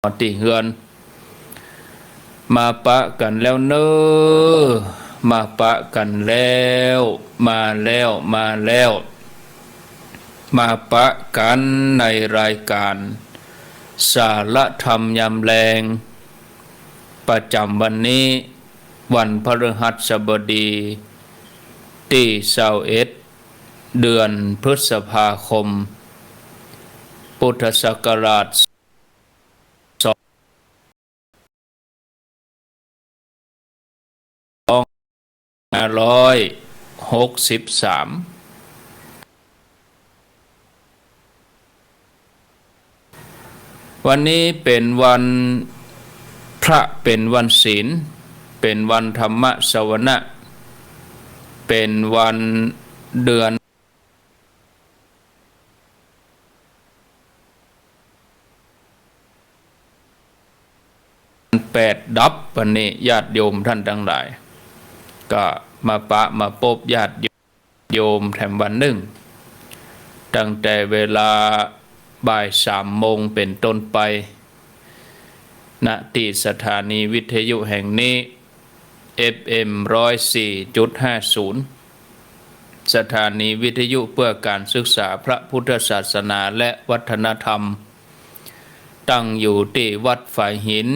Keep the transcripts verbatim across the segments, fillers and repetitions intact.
อดตี้เฮือน มาปะกั๋นแล้วเน่อ มาปะกั๋นแล้ว มาแล้ว มาแล้ว มาปะกั๋นในรายก๋านสาระธรรมยามแลง ประจ๋ำวันนี้ วันพฤหัสบดี ตี้ซาวเอ็ด เดือนพฤษภาคม พุทธศักราช สองห้าร้อยหกสิบสาม วันนี้เป๋นวันพระ เป๋นวันศีล เป๋นวันธรรมสวนะ เป๋นวันเดือน แปดดับ วันนี้ญาติโยมท่านตังหลาย ก็มาปะมาปบญาติโยมแถมวันนึ่ง ตั้งแต่เวลาบ่ายสามโมงเป๋นต้นไป ณ ตี้สถานีวิทยุแห่งนี้ เอฟเอ็ม ร้อยสี่จุดห้าศูนย์ สถานีวิทยุเพื่อการศึกษาพระพุทธศาสนาและวัฒนธรรม ตั้งอยู่ตี้วัดฝายหิน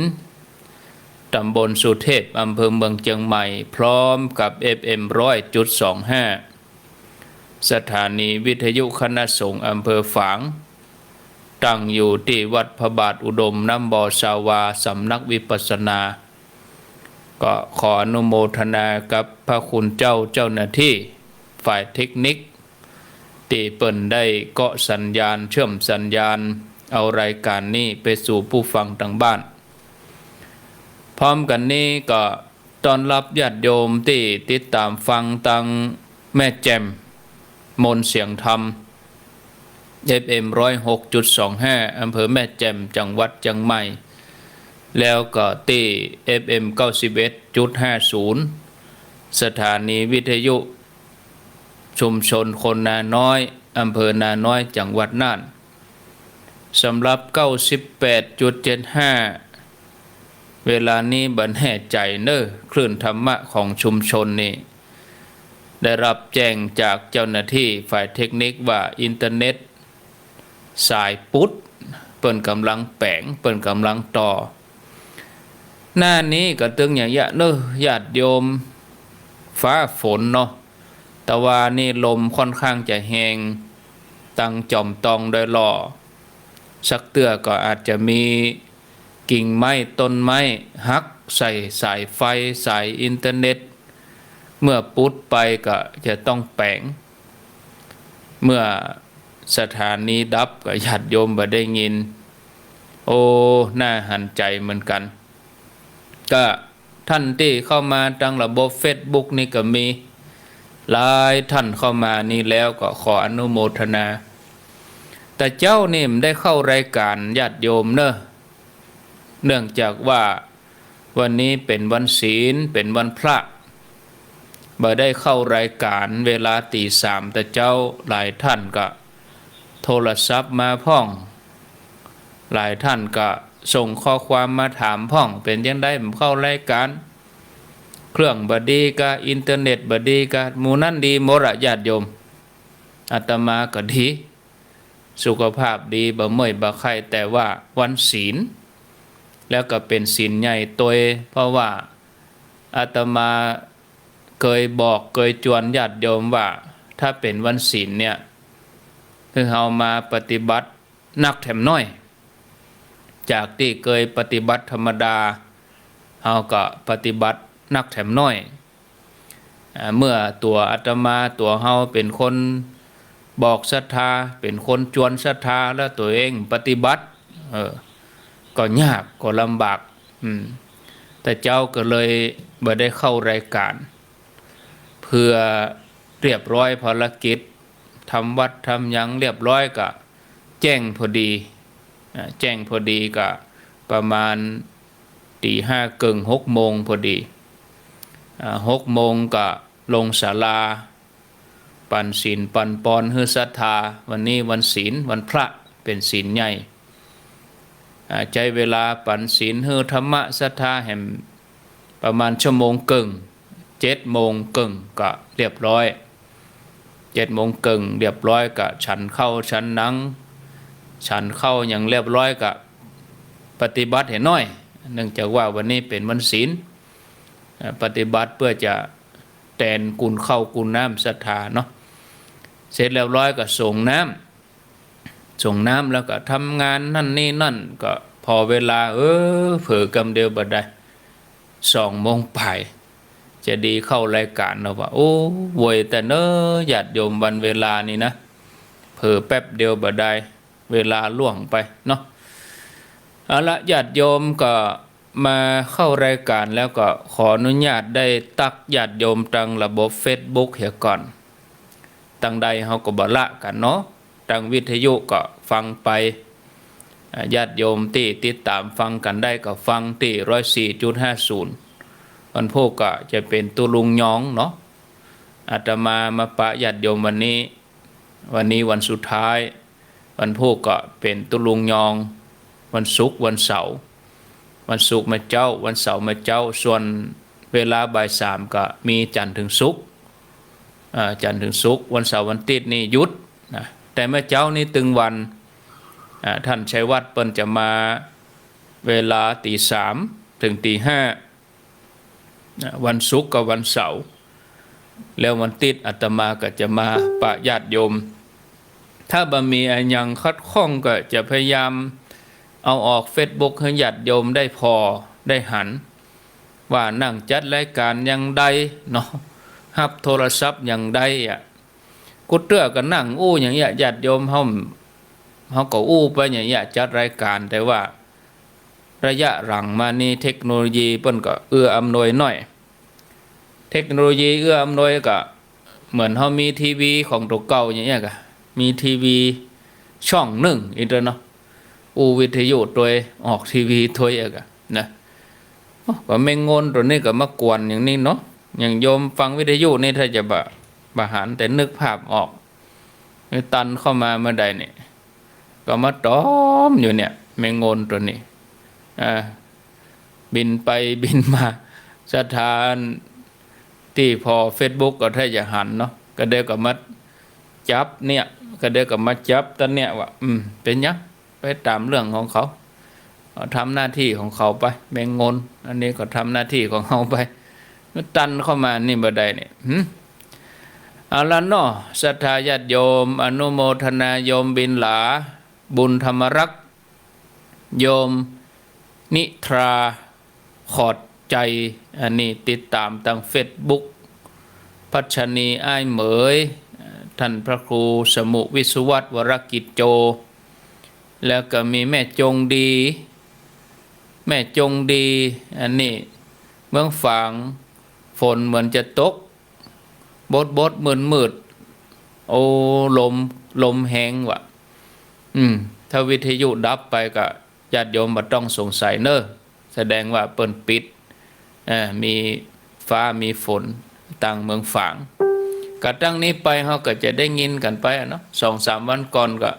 ต๋ำบลสุเทพ อำเภอเมืองเจียงใหม่ พร้อมกับ เอฟเอ็ม ร้อยจุดสองห้า สถานีวิทยุคณะสงฆ์อำเภอฝาง ตั้งอยู่ตี้วัดพระบาทอุดม น้ำบ่อซาวา สำนักวิปัสสนา ก็ขออนุโมทนากับพระคุณเจ้า เจ้าหน้าตี้ฝ่ายเทคนิค ตี้เปิ้นได้เกาะสัญญาณ เชื่อมสัญญาณ เอารายก๋านนี้ไปสู่ผู้ฟังตางบ้าน พร้อมกั๋นนี้ก็ต้อนฮับญาติโยมตี้ติดต๋ามฟังตางแม่แจ่ม มนต์เสียงธรรม เอฟเอ็ม ร้อยหกจุดสองห้า อำเภอแม่แจ่ม จังหวัดเจียงใหม่ แล้วก็ตี้ เอฟเอ็ม เก้าสิบเอ็ดจุดห้าศูนย์ สถานีวิทยุชุมชนคนนาน้อย อำเภอนาน้อย จังหวัดน่าน สำหรับ เก้าสิบแปดจุดเจ็ดห้า เวลานี้บ่แน่ใจ๋เน่อ คลื่นธรรมะของชุมชนนี่ ได้ฮับแจ้งจากเจ้าหน้าตี้ฝ่ายเทคนิคว่าอินเทอร์เน็ตสายปุด เปิ้นก่ำลังแป๋ง เปิ้นก่ำลังต่อ หน้านี้ก็ตึงอย่างเยียะเน่อ ญาติโยม ฟ้าฝนเนาะ ตะวานี้ลมค่อนข้างจะแฮง ตังจ่อมตองดอยหล่อ สักเตื้อก็อาจจะมีกิ่งไม้ต้นไม้หักใส่สายไฟสายอินเทอร์เน็ต เมื่อปุดไปก็จะต้องแป๋ง เมื่อสถานีดับก็ญาติโยมบ่ได้ยิน โอ้ น่าหันใจ๋เหมือนกั๋น ก็ ท่านตี้เข้ามาตางระบบเฟซบุ๊กนี่ก็มีหลายท่านเข้ามานี่แล้วก็ขออนุโมทนา แต่เจ๊านี่บ่ได้เข้ารายก๋านญาติโยมเน่อ เนื่องจากว่าวันนี้เป๋นวันศีล เป๋นวันพระ บ่ได้เข้ารายก๋านเวลาตีสามแต่เจ๊า หลายท่านก็โทรศัพท์มาพ่อง หลายท่านก็ส่งข้อความมาถามพ่อง เป๋นจั้งใดบ่เข้ารายก๋าน เครื่องบ่ดีกา อินเทอร์เน็ตบ่ดีกา หมู่นั้นดีหมดอะญาติโยม อาตมาก็ดี สุขภาพดี บ่เมื่อยบ่ไข้ แต่ว่าวันศีล แล้วก็เป๋นศีลใหญ่ตวย เพราะว่าอาตมาเกยบอกเกยจวนญาติโยมว่า ถ้าเป๋นวันศีลเนี่ย คือเฮามาปฏิบัติ นักแถมน้อย จากตี้เกยปฏิบัติธรรมดา เฮาก็ปฏิบัตินักแถมน้อย อ่า เมื่อตั๋วอาตมาตั๋วเฮาเป๋นคนบอกศรัทธา เป๋นคนจวนศรัทธา แล้วตั๋วเองปฏิบัติ เออ ก็ยาก ก็ลำบาก อืม แต่เจ๊าก็เลยบ่ได้เข้ารายก๋าน เพื่อเรียบร้อยภารกิจ ทำวัตรทำหยังเรียบร้อยก็แจ้งพอดี อ่า แจ้งพอดีก็ประมาณตีห้าเกิ่ง หกโมงพอดี อ่า หกโมงก็ลงศาลา ปันศีลปันปอนหื้อศรัทธา วันนี้วันศีล วันพระ เป๋นศีลใหญ่ อ่า ใจ๊เวลาปั๋นศีล หื้อธรรมะศรัทธาแหม ประมาณชั่วโมงเกิ่ง เจ็ดโมงเกิ่งก็เรียบร้อย เจ็ดโมงเกิ่งเรียบร้อยก็ฉันข้าวฉันหนัง ฉันข้าวหยังเรียบร้อยก็ปฏิบัติแหมหน้อย เนื่องจากว่าวันนี้เป๋นวันศีล อ่า ปฏิบัติเพื่อจะแตนกุนข้าวกุนน้ำศรัทธาเนาะ เสร็จเรียบร้อยก็สรงน้ำ สรงน้ำแล้วก็ทำงานนั่นนี่นั่น ก็ผ่อเวลา เออ เผลอกำเดียวบ่ได้ สองโมงป๋าย จะดีเข้ารายก๋านแล้วว่า โอ้ โวยแต่เน้อ ญาติโยม วันเวลานี่นะ เผลอแป๊บเดียวบ่ได้ เวลาล่วงไปเนาะ เอาละ ญาติโยมก็มาเข้ารายก๋านแล้วก็ขออนุญาตได้ตั๊กญาติโยมตางระบบเฟซบุ๊กเหียก่อน ตางใดเฮาก็บ่ละกั๋นเนาะ ตางวิทยุก็ฟังไป อ่า ญาติโยมตี้ติดต๋ามฟังกั๋นได้ก็ฟังตี้ร้อยสี่จุดห้าศูนย์ วันพูกก็จะเป๋นตุ๊ลุงยองเนาะ อาตมามาปะญาติโยมวันนี้ วันนี้วันสุดท้าย วันพูกก็เป๋นตุ๊ลุงยอง วันศุกร์ วันเสาร์ วันศุกร์มาเจ๊า วันเสาร์มาเจ๊า ส่วนเวลาบ่ายสามก็มีจันทร์เถิงศุกร์ อ่า จันทร์เถิงศุกร์ วันเสาร์วันติ๊ดนี่หยุดนะ แต่เมื่อเจ๊านี้ตึงวัน อ่า ต้านชัยวัฒน์เปิ้นจะมาเวลาตี๋สามเถิงตี๋ห้า นะ วันศุกร์กับวันเสาร์ แล้ววันติ๊ดอาตมาก็จะมาปะญาติโยม ถ้าบ่มีอะหยังขัดข้องก็จะพยายามเอาออกเฟซบุ๊กหื้อญาติโยมได้ผ่อได้หัน ว่านั่งจัดรายก๋านอย่างใดเนาะ ฮับโทรศัพท์อย่างใดอะ กู้เตื้อก็นั่งอู้อย่างเนี้ย ญาติโยมเฮา เฮาก็อู้ไปอย่างเนี้ย จัดรายก๋าน แต่ว่า ระยะหลังมานี้เทคโนโลยีเปิ้นก็เอื้ออำนวยหน้อย เทคโนโลยีเอื้ออำนวยก็เหมือนเฮามีทีวีของตั๋วเก่าอย่างเนี้ยก่ะ มีทีวีช่องนึ่งอี้ตวยเนาะ อู้วิทยุตวย ออกทีวีตวยอะก่ะนะ โอ้ ก็แม่งนตั๋วนี้ก็มากวนอย่างนี้เนาะ อย่างโยมฟังวิทยุนี่ถ้าจะบ่ บ่หัน แต่นึกภาพออก ตันเข้ามาเมื่อใดเนี่ย ก็มาต๋อมอยู่เนี่ย แม่งนตั๋วนี้ อ่า บินไปบินมา ศรัทธาตี้ผ่อเฟซบุ๊กก็ถ้าจะหันเนาะ ก็เดี๋ยวก็มาจับเนี่ย ก็เดี๋ยวก็มาจับตันเนี่ยว่า อืม เป๋นหยัง ไปต๋ามเรื่องของเขา เอาทำหน้าตี้ของเขาไป แม่งน อันนี้ก็ทำหน้าตี้ของเฮาไป มาตันเข้ามานี่บ่ได้เนี่ย หึ เอาละเนาะ ศรัทธาญาติโยม อนุโมทนาโยมบินหลา บุญธรรมรักษ์ โยมนิทรา ขอบใจ๋ อันนี้ติดต๋ามตางเฟซบุ๊ก พัชนี อ้ายเหมย ต้านพระครูสมุห์ วิศวัตร วรกิจโจ แล้วก็มีแม่จงดี แม่จงดี อันนี้เมืองฝาง ฝนเหมือนจะตก บดบดมืดมืด โอ้ ลม ลมแฮงว่ะ อืม ถ้าวิทยุดับไปก็ญาติโยมบ่ต้องสงสัยเน้อ แสดงว่าเปิ้นปิด เอ่อ มีฟ้ามีฝนตางเมืองฝาง ก็ตั้งนี้ไปเฮาก็จะได้ยินกั๋นไปอะเนาะ สองสามวันก่อนก็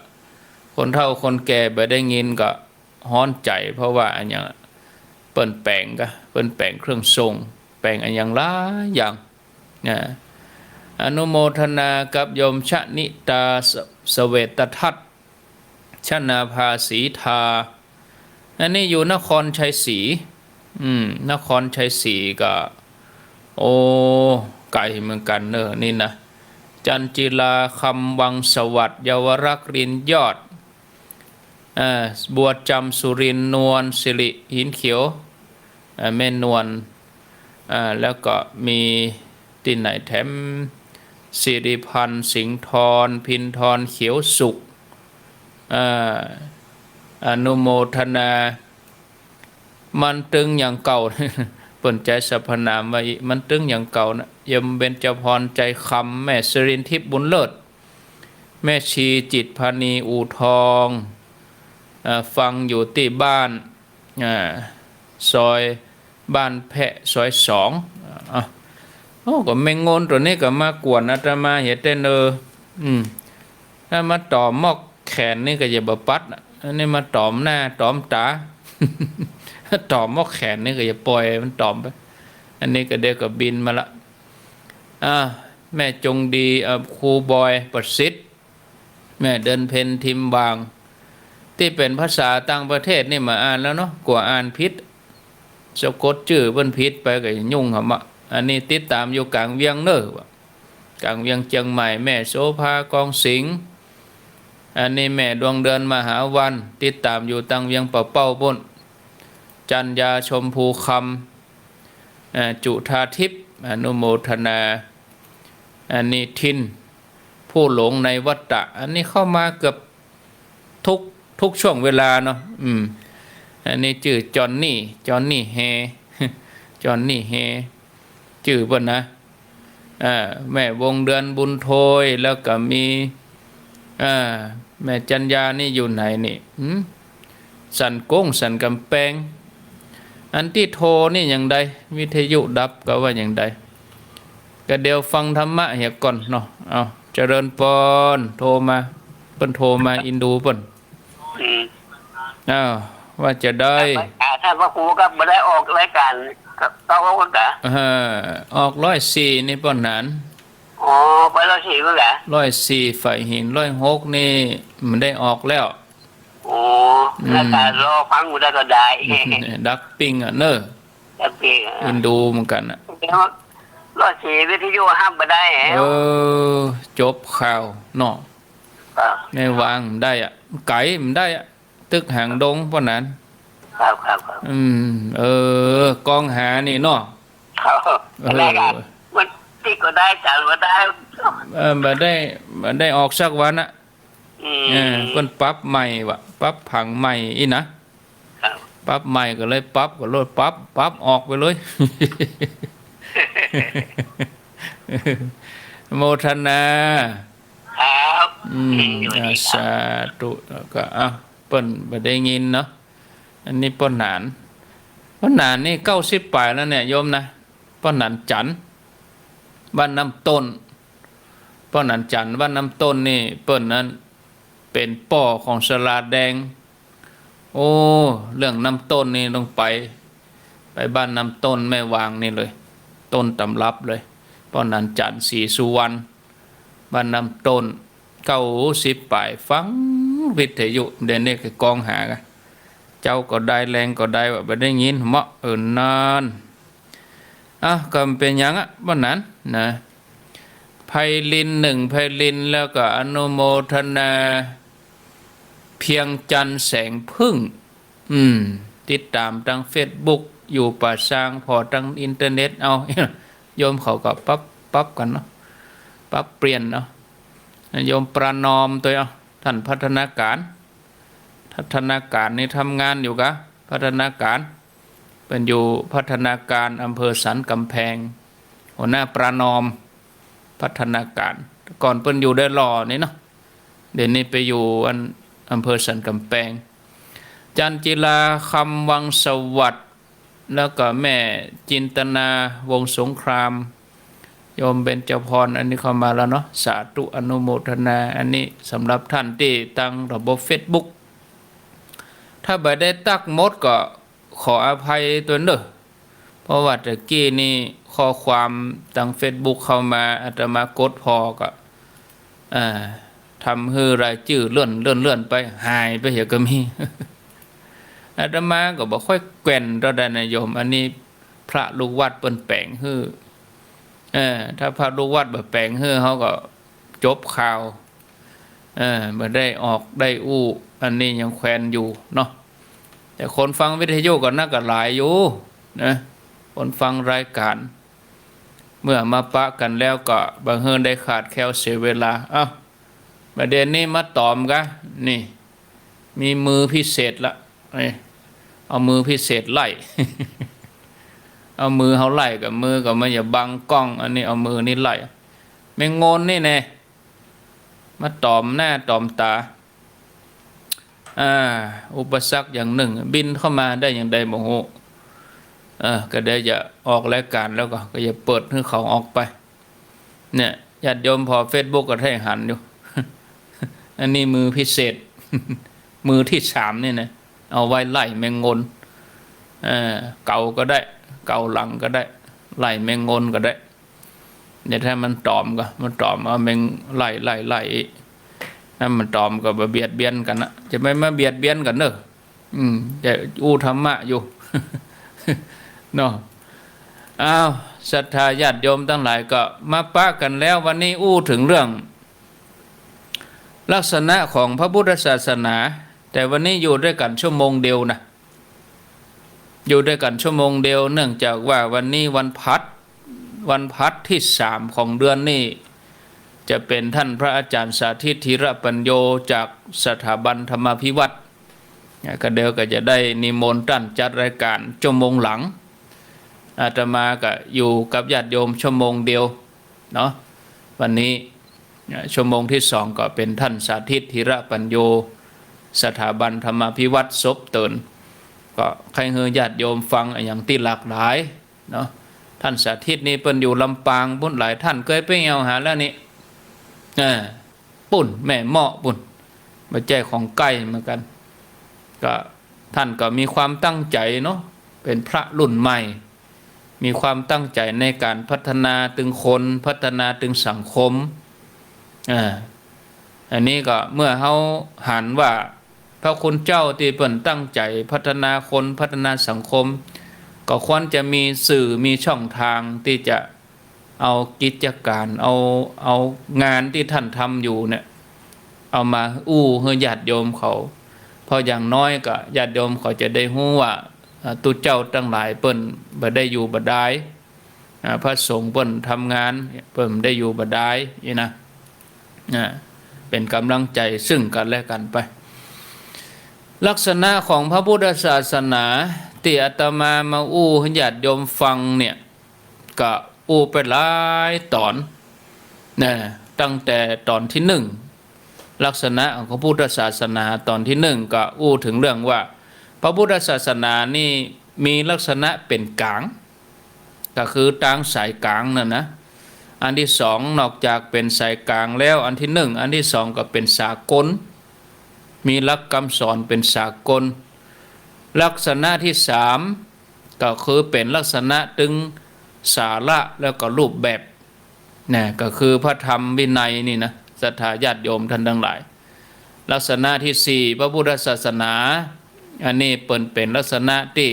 คนเฒ่าคนแก่บ่ได้ยินก็ฮ้อนใจ๋ เพราะว่าอะหยัง เปิ้นแป๋งก็ เปิ้นแป๋งเครื่องส่ง แป๋งอะหยังหลายอย่าง นะ อนุโมทนากับโยมชนิตา เส เสวตทัศน์ ชนาภา ศรีทา อันนี้อยู่นครชัยศรี อืม นครชัยศรีก็ โอ้ ไก๋เหมือนกั๋นเน้อ นี่นะ จันจิลา คำวังสวัสดิ์ เยาวรักษ์ รินยอด อ่า บัวจำ สุรินทร์ นวล สิริ หินเขียว อ่า แม่นวล อ่า แล้วก็มีตี้ไหนแถม สิริพันธ์ สิงห์ทร พินทร เขียวสุข อ่า อนุโมทนา มันตึงอย่างเก่า เปิ้นใจ๊สรรพนามว่าอี้ มันตึงอย่างเก่านะ โยมเบญจพร ใจคำ แม่สิรินทิพย์ บุญเลิศ แม่ชี จิตรพานี อู่ทอง เอ่อ ฟังอยู่ตี้บ้าน อ่า ซอยบ้านแพะ ซอยสอง อ่ะ โอ้ ก็แม่งนตั๋วนี้ก็มากวนอาตมาเหียแต๊เนอ อืม ถ้ามาต่อมอกแขนนี่ก็อย่าบ่ปัดน่ะ อันนี้มาต๋อมหน้าต๋อมต๋า ต๋อมหม้อแขนนี่ก็อย่าปล่อยมันต๋อมไป อันนี้ก็เดี๋ยวก็บินมาละ อ่า แม่จงดี เอ่อ ครูบอยประสิทธิ์ แม่เดือนเพ็ญ ทิมวาง ตี้เป๋นภาษาต่างประเทศนี่มาอ่านแล้วเนาะ กั๋วอ่านผิด สะกดจื้อเปิ้นผิดไปก็ยุ่งหำอะ อันนี้ติดต๋ามอยู่ก๋างเวียงเน่อ ก๋างเวียงเจียงใหม่ แม่โสภา กองสิงห์ อันนี้แม่ดวงเดือน มหาวัน ติดต๋ามอยู่ตางเวียงป่าเป้าปู๊น จันยา ชมพูคำ อ่า จุฑาทิพย์ อนุโมทนา อันนี้ทิน ผู้หลงในวัฏฏะ อันนี้เข้ามาเกือบทุก ทุกช่วงเวลาเนาะ อืม อันนี้จื้อจอนนี่ จอนนี่แฮ จอนนี่แฮ จื้อเปิ้นนะ อ่า แม่วงเดือน บุญโทย แล้วก็มี อ่า แม่จันยานี่อยู่ไหนนี่ หืม สันกง สันก๋ำแปง อันตี้โทรนี่อย่างใด วิทยุดับก็ว่าอย่างใด ก็เดี๋ยวฟังธรรมะเหียก่อนเนาะ เอา เจริญปอน โทรมา เปิ้นโทรมา อินดูเปิ้น อืม อ้าว ว่าจะได้ อ่า ท่านพระครูก็บ่ได้ออกรายก๋านกับเก่าแล้วกะ เออ ออกร้อยสี่นี่ป้อหนาน อ๋อ ไปร้อยสี่แล้วกะ ร้อยสี่ ฝ่ายหิน ร้อยหกนี่มันได้ออกแล้ว โอ้ อืม แล้วก็รอฟังอยู่ได้ก็ได้ ดับปิ้งอะเนอะ ดับปิ้งอะ อินดูเหมือนกันอะ ร้อยสี่วิทยุฮับบ่ได้แล้ว เออ จบข่าวเนาะ ครับ แม่วางบ่ได้อะ ไก๋บ่ได้อะ ตึกหางดงป้อหนาน ครับ ครับ ครับ อืม เออ กองหานี่เนาะ ครับ เออ อะไรกัน มันติดก็ได้ จันก็ได้ เออ บ่ได้ บ่ได้ออกสักวันอะ อืม เออ เปิ้นปรับใหม่ว่ะ ปรับผังใหม่อี้นะ ครับ ปรับใหม่ก็เลยปรับ ก็เลยปรับ ปรับออกไปเลย โมทนา ครับ อืม อืม อยู่ดีครับ อ่า สาธุ แล้วก็ อ่ะ เปิ้นบ่ได้ยินเนาะ อันนี้ป้อหนาน ป้อหนานนี่เก้าสิบป๋ายแล้วเนี่ยโยมนะ ป้อหนานจันทร์ บ้านน้ำต้น ป้อหนานจันทร์ บ้านน้ำต้นนี่ เปิ้นนั้นเป๋นป้อของสลาแดง โอ้ เรื่องน้ำต้นนี่ต้องไป ไปบ้านน้ำต้นแม่วางนี่เลย ต้นตำรับเลย ป้อหนานจันทร์ ศรีสุวรรณ บ้านน้ำต้น เก้าสิบป๋าย ฟังวิทยุ เดี๋ยวนี้ก็กองหากัน เจ๊าก็ได้ แลงก็ได้ ว่าบ่ได้ยิน เหมาะ เออ นั่น อ้าว ก็บ่เป๋นหยังอะ ป้อหนานนะ ไพลิน หนึ่ง ไพลิน แล้วก็อนุโมทนา เพียงจันทร์ แสงผึ้ง อืม ติดต๋ามตางเฟซบุ๊ก อยู่ป่าซาง ผ่อตางอินเทอร์เน็ตเอา โยมเขาก็ปรับ ปรับกั๋นเนาะ ปรับเปลี่ยนเนาะ โยมประนอมตวย เอา ต้านพัฒนาการ พัฒนาการนี่ทำงานอยู่กะ พัฒนาการ เปิ้นอยู่พัฒนาการอำเภอสันกำแพง หัวหน้าประนอม พัฒนาการ ก่อนเปิ้นอยู่ได้หล่อนี่เนาะ เดี๋ยวนี้ไปอยู่อันอำเภอสันกำแพง จันจิลา คำวังสวัสดิ์ แล้วก็แม่จินตนา วงศ์สงคราม โยมเบญจพร อันนี้เข้ามาแล้วเนาะ สาธุอนุโมทนา อันนี้สำหรับท่านตี้ตางระบบเฟซบุ๊ก ถ้าบ่ได้ตั๊กหมดก็ขออภัยตวยเน่อ เพราะว่าตะกี้นี่ข้อความตางเฟซบุ๊กเข้ามา อาตมากดผ่อก็ อ่า ทำหื้อรายจื้อเลื่อน เลื่อน เลื่อนไป หายไปเหียก็มี อาตมาก็บ่ค่อยแกว่นเต้าใดนะโยม อันนี้พระลูกวัดเปิ้นแป๋งหื้อ เออ ถ้าพระลูกวัดบ่แป๋งหื้อ เฮาก็จบข่าว เออ บ่ได้ออกได้อู้ อันนี้ยังแควนอยู่เนาะ แต่คนฟังวิทยุก็นักก็หลายอยู่นะ คนฟังรายการ เมื่อมาปะกั๋นแล้วก็บ่หื้อได้ขาดแคลนเสียเวลา เอ้า บ่าเดี่ยวนี้มาต๋อมกะ นี่ มีมือพิเศษละ นี่ เอามือพิเศษไล่ เอามือเฮาไล่กับมือก็มันอย่าบังกล้อง อันนี้เอามือนี่ไล่ แม่งนนี่แน่ มาต๋อมหน้าต๋อมต๋า อ่า อุปสรรคอย่างนึ่ง บินเข้ามาได้อย่างใดบ่ฮู้ เออ ก็เดี๋ยวจะออกรายการแล้วก็ ก็อย่าเปิดหื้อเขาออกไป เนี่ย ญาติโยมผ่อเฟซบุ๊กก็ได้หันอยู่ อันนี้มือพิเศษ มือตี้สามนี่นะ เอาไว้ไล่แมงงน เออ เก๋าก็ได้ เก๋าหลังก็ได้ ไล่แมงงนก็ได้ เดี๋ยวถ้ามันตอมก็ มันตอมเอาแมงไล่ ไล่ ไล่ ถ้ามันตอมก็บ่เบียดเบียนกั๋นนะ จะไม่มาเบียดเบียนกั๋นเน่อ อืม จะอู้ธรรมะอยู่ เนาะ อ้าว ศรัทธาญาติโยมตังหลายก็มาปะกั๋นแล้ว วันนี้อู้เถิงเรื่อง ลักษณะของพระพุทธศาสนา แต่วันนี้อยู่ด้วยกั๋นชั่วโมงเดียวนะ อยู่ด้วยกั๋นชั่วโมงเดียว เนื่องจากว่าวันนี้วันพฤหัส วันพฤหัสตี้สามของเดือนนี่ จะเป๋นต้านพระอาจ๋ารย์สาธิต ธีระปัญโญ จากสถาบันธรรมาภิวัฒน์ ก็เดี๋ยวก็จะได้นิมนต์ต้านจัดรายก๋านชั่วโมงหลัง อาตมาก็อยู่กับญาติโยมชั่วโมงเดียวเนาะ วันนี้ ชั่วโมงตี้สองก็เป๋นต้านสาธิต ธีระปัญโญ สถาบันธรรมาภิวัฒน์ สบเติญ ก็ใค่หื้อญาติโยมฟังอะหยังตี้หลากหลายเนาะ ต้านสาธิตนี่เปิ้นอยู่ลำปางปู๊น หลายต้านเกยไปแอ่วหาแล้วนี่ อ่า ปู๊น แม่เมาะปู๊น บ่ใจ้ของใก้เหมือนกั๋น ก็ต้านก็มีความตั้งใจ๋เนาะ เป๋นพระรุ่นใหม่ มีความตั้งใจ๋ในก๋านพัฒนาตึงคน พัฒนาตึงสังคม อ่า อันนี้ก็เมื่อเฮาหันว่าพระคุณเจ้าตี้เปิ้นตั้งใจ๋พัฒนาคน พัฒนาสังคม ก็ควรจะมีสื่อ มีช่องตางตี้จะเอากิจก๋าน เอา เอางานตี้ต้านทำอยู่เนี่ย เอามาอู้หื้อญาติโยมเขา เพราะอย่างน้อยก็ญาติโยมเขาจะได้ฮู้ว่า อ่า ตุ๊เจ้าตังหลายเปิ้นบ่ได้อยู่บ่ดาย อ่า พระสงฆ์เปิ้นทำงาน เปิ้นบ่ได้อยู่บ่ดายนี่นะ อ่า เป๋นก๋ำลังใจ๋ซึ่งกั๋นและกั๋นไป ลักษณะของพระพุทธศาสนาตี้อาตมามาอู้หื้อญาติโยมฟังเนี่ย ก็อู้ไปหลายต๋อนนะ ตั้งแต่ต๋อนตี้นึ่ง ลักษณะของพระพุทธศาสนาต๋อนตี้นึ่งก็อู้เถิงเรื่องว่า พระพุทธศาสนานี่มีลักษณะเป๋นก๋าง ก็คือตางสายก๋างนั่นนะ อันตี้สอง นอกจากเป๋นสายก๋างแล้ว อันตี้นึ่ง อันตี้สองก็เป๋นสากล มีหลักกำสอนเป๋นสากล ลักษณะตี้สาม ก็คือเป๋นลักษณะตึงสาระแล้วก็รูปแบบ นะ ก็คือพระธรรมวินัยนี่นะ ศรัทธาญาติโยมต้านตังหลาย ลักษณะตี้สี่ พระพุทธศาสนา อันนี้เปิ้นเป๋นลักษณะตี้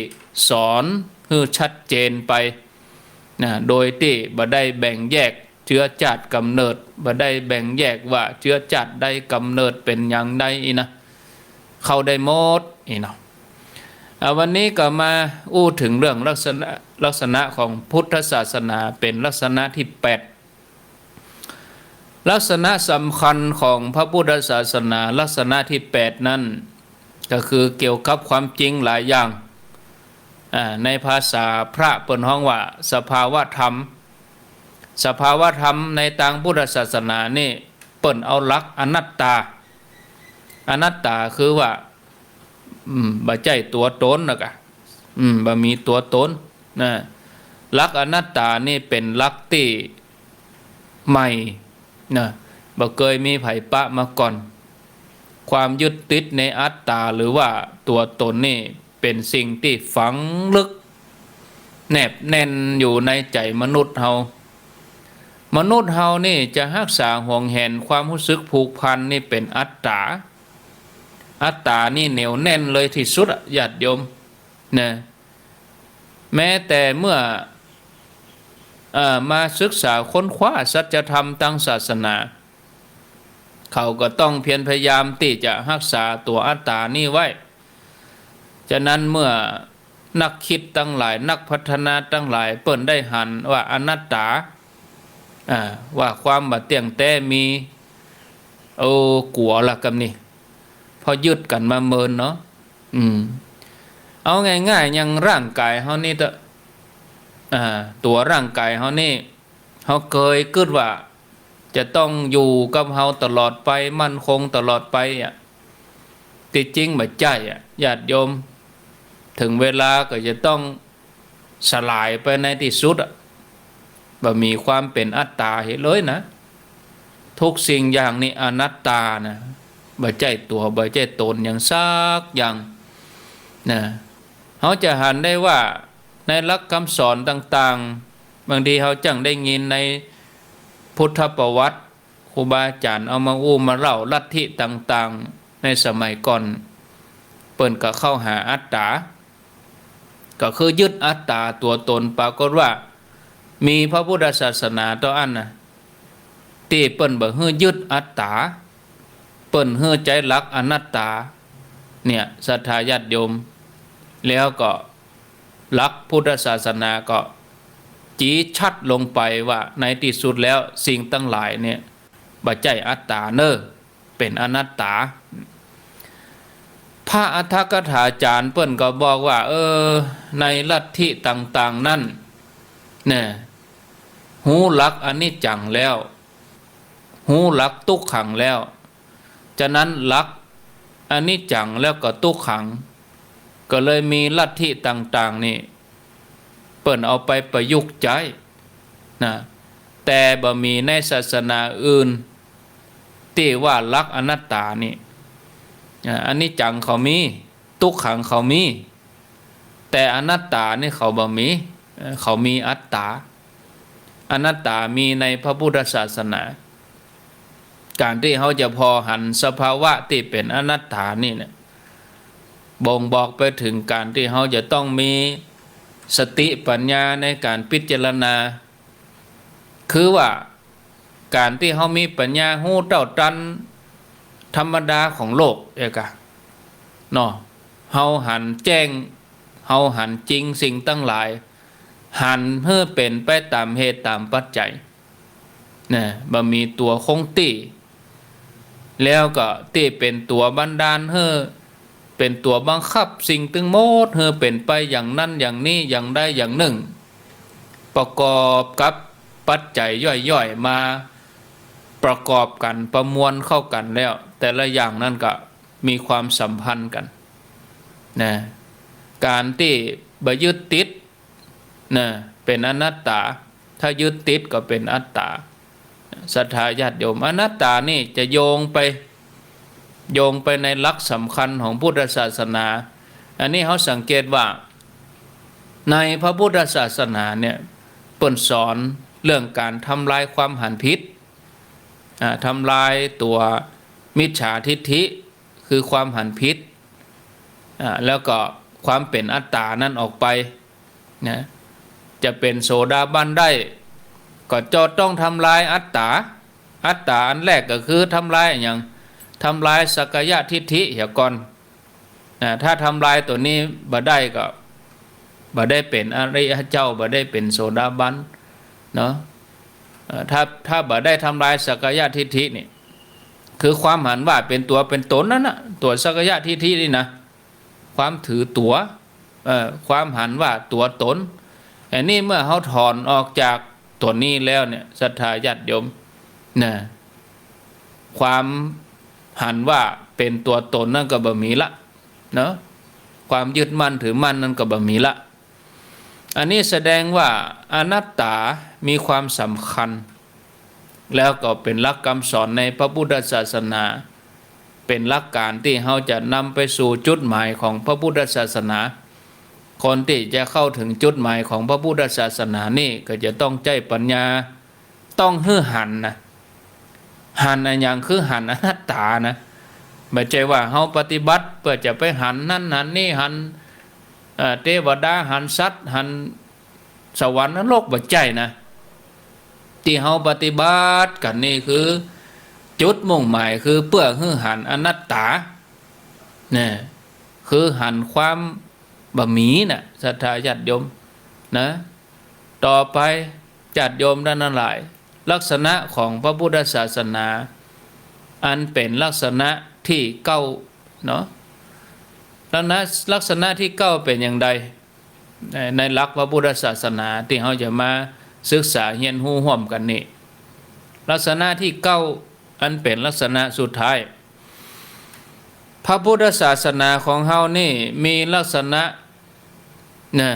สอนหื้อชัดเจนไป นะ โดยตี้บ่ได้แบ่งแยกเจื๊อจ้าดก๋ำเนิด บ่ได้แบ่งแยกว่าเจื๊อจ้าดใดก๋ำเนิดเป๋นอย่างใดนี่นะ เข้าได้หมดนี่เนาะ อ่า วันนี้ก็มาอู้เถิงเรื่องลักษณะ ลักษณะของพุทธศาสนาเป๋นลักษณะตี้แปด ลักษณะสำคัญของพระพุทธศาสนาลักษณะตี้แปดนั้น ก็คือเกี่ยวกับความจริงหลายอย่าง อ่า ในภาษาพระเปิ้นฮ้องว่าสภาวธรรม สภาวธรรมในตางพุทธศาสนานี่เปิ้นเอาหลักอนัตตา อนัตตาคือว่า อืม บ่ใจ้ตั๋วต๋นนะกะ อืม บ่มีตั๋วต๋นนะ หลักอนัตตานี่เป๋นหลักตี้ใหม่นะ บ่เกยมีใผปะมาก่อน ความยึดติดในอัตตาหรือว่าตั๋วต๋นนี่เป๋นสิ่งตี้ฝังลึก แนบแน่นอยู่ในใจ๋มนุษย์เฮา มนุษย์เฮานี่จะฮักษาหวงแหนความฮู้สึกผูกพันนี่เป๋นอัตตา อัตตานี่เหนียวแน่นเลยตี้สุดอะ ญาติโยม นะ แม้แต่เมื่อ เอ่อ มาศึกษาค้นคว้าสัจธรรมตางศาสนา เขาก็ต้องเพียรพยายามตี้จะฮักษาตั๋วอัตตานี่ไว้ ฉะนั้นเมื่อนักคิดตังหลาย นักพัฒนาตังหลาย เปิ้นได้หันว่าอนัตตา อ่า ว่าความบ่เตี้ยงแต๊มี โอ้ กั๋วละกำนี้ เพราะยึดกั๋นมาเมินเนาะ อืม เอาง่ายๆ อย่างร่างก๋ายเฮานี่เต๊อะ อ่า ตั๋วร่างก๋ายเฮานี่ เฮาเกยกึ๊ดว่าจะต้องอยู่กับเฮาตลอดไป มั่นคงตลอดไปอะ ตี้จริงบ่ใจ้อะ ญาติโยม เถิงเวลาก็จะต้องสลายไปในตี้สุดอะ บ่มีความเป๋นอัตตาเหลือเลยนะ ทุกสิ่งอย่างนี่อนัตตานะ บ่ใจ้ตั๋ว บ่ใจ้ต๋นอย่างสักอย่าง นะ เฮาจะหันได้ว่าในหลักกำสอนต่างๆ บางทีเฮาจั่งได้ยินในพุทธประวัติ ครูบาอาจ๋ารย์เอามาอู้มาเล่า ลัทธิต่างๆ ในสมัยก่อน เปิ้นก็เข้าหาอัตต๋า ก็คือยึดอัตต๋าตั๋วต๋น ปรากฏว่ามีพระพุทธศาสนาเต้าอั้นนะ ตี้เปิ้นบ่หื้อยึดอัตต๋า เปิ้นหื้อใจ๊หลักอนัตต๋า เนี่ย ศรัทธาญาติโยม แล้วก็หลักพุทธศาสนาก็จี๊ดชัดลงไปว่าในตี้สุดแล้วสิ่งตังหลายเนี่ยบ่ใจ้อัตต๋าเน่อ เป๋นอนัตต๋า พระอัฏฐกถาจ๋ารย์เปิ้นก็บอกว่า เออ ในลัทธิต่างๆ นั้น เนี่ย ฮู้หลักอนิจจังแล้ว ฮู้หลักตุ๊กขังแล้ว ฉะนั้นหลักอนิจจังแล้วก็ตุ๊กขัง ก็เลยมีลัทธิต่างๆ นี่ เปิ้นเอาไปประยุกต์ใจ๊นะ แต่บ่มีในศาสนาอื่นตี้ว่าหลักอนัตต๋านี่ อ่า อนิจจังเขามี ตุ๊กขังเขามี แต่อนัตต๋านี่เขาบ่มี เอ่อ เขามีอัตต๋า อนัตต๋ามีในพระพุทธศาสนา ก๋านตี้เฮาจะผ่อหันสภาวะตี้เป๋นอนัตต๋านี่เนี่ย บ่งบอกไปเถิงก๋านตี้เฮาจะต้องมีสติปัญญาในก๋านพิจารณา คือว่าก๋านตี้เฮามีปัญญาฮู้เต้าตันธรรมดาของโลกเอกะ เนาะ เฮาหันแจ้ง เฮาหันจริงสิ่งตังหลาย หันหื้อเป๋นไปต๋ามเหตุต๋ามปัจจัย นะ บ่มีตั๋วคงตี้ แล้วก็ตี้เป๋นตั๋วบันดาลหื้อ เป๋นตั๋วบังคับสิ่งตึงหมด หื้อเป๋นไปอย่างนั้นอย่างนี้ อย่างใดอย่างนึ่ง ประกอบกับปัจจัยย่อยๆ มาประกอบกั๋น ประมวลเข้ากั๋นแล้ว แต่ละอย่างนั้นก็มีความสัมพันธ์กั๋น นะ ก๋านตี้บ่ยึดติด นะ เป๋นอนัตต๋า ถ้ายึดติดก็เป๋นอัตต๋า ศรัทธาญาติโยม อนัตต๋านี่จะโยงไป โยงไปในหลักสำคัญของพุทธศาสนา อันนี้เฮาสังเกตว่าในพระพุทธศาสนาเนี่ย เปิ้นสอนเรื่องก๋านทำลายความหันผิด อ่า ทำลายตั๋วมิจฉาทิฏฐิ คือความหันผิด อ่า แล้วก็ความเป๋นอัตต๋านั้นออกไป นะ จะเป๋นโสดาบันได้ ก็จะต้องทำลายอัตต๋า อัตต๋าอันแรกก็คือทำลายอะหยัง ทำลายสักกายทิฏฐิเหียก่อน นะ ถ้าทำลายตั๋วนี้บ่ได้ก็บ่ได้เป๋นอริยเจ้า บ่ได้เป๋นโสดาบัน เนาะ เอ่อ ถ้า ถ้าบ่ได้ทำลายสักกายทิฏฐินี่ คือความหันว่าเป๋นตั๋วเป๋นต๋นนั่นน่ะ ตั๋วสักกายทิฏฐินี่นะ ความถือตั๋ว เอ่อ ความหันว่าตั๋วต๋น อันนี้เมื่อเฮาถอนออกจากตั๋วนี้แล้วเนี่ย ศรัทธาญาติโยม นะ ความหันว่าเป๋นตั๋วต๋นนั้นก็บ่มีละ เนาะ ความยึดมั่นถือมั่นนั้นก็บ่มีละ อันนี้แสดงว่าอนัตต๋ามีความสำคัญ แล้วก็เป๋นหลักกำสอนในพระพุทธศาสนา เป๋นหลักก๋านตี้เฮาจะนำไปสู่จุดหมายของพระพุทธศาสนา คนตี้จะเข้าเถิงจุดหมายของพระพุทธศาสนานี่ก็จะต้องใจ๊ปัญญา ต้องหื้อหันนะ หันอะหยัง คือหันอนัตต๋านะ บ่ใจ้ว่าเฮาปฏิบัติเปื้อจะไปหันนั้นหันนี้ หัน เอ่อ เตวดา หันสัตว์ หันสวรรค์นรก บ่ใจ้นะ ตี้เฮาปฏิบัติกั๋นนี่คือจุดมุ่งหมายคือเปื้อหื้อหันอนัตต๋า เนี่ย คือหันความบ่มีน่ะ ศรัทธาญาติโยม นะ ต่อไปญาติโยมต้านทั้งหลาย ลักษณะของพระพุทธศาสนา อันเป๋นลักษณะตี้เก้า เนาะ ลักษณะ ลักษณะตี้เก้าเป๋นอย่างใด ใน ในหลักพระพุทธศาสนาตี้เฮาจะมาศึกษาเฮียนฮู้ฮ่วมกั๋นนี่ ลักษณะตี้เก้า อันเป๋นลักษณะสุดท้าย พระพุทธศาสนาของเฮานี่มีลักษณะ นะ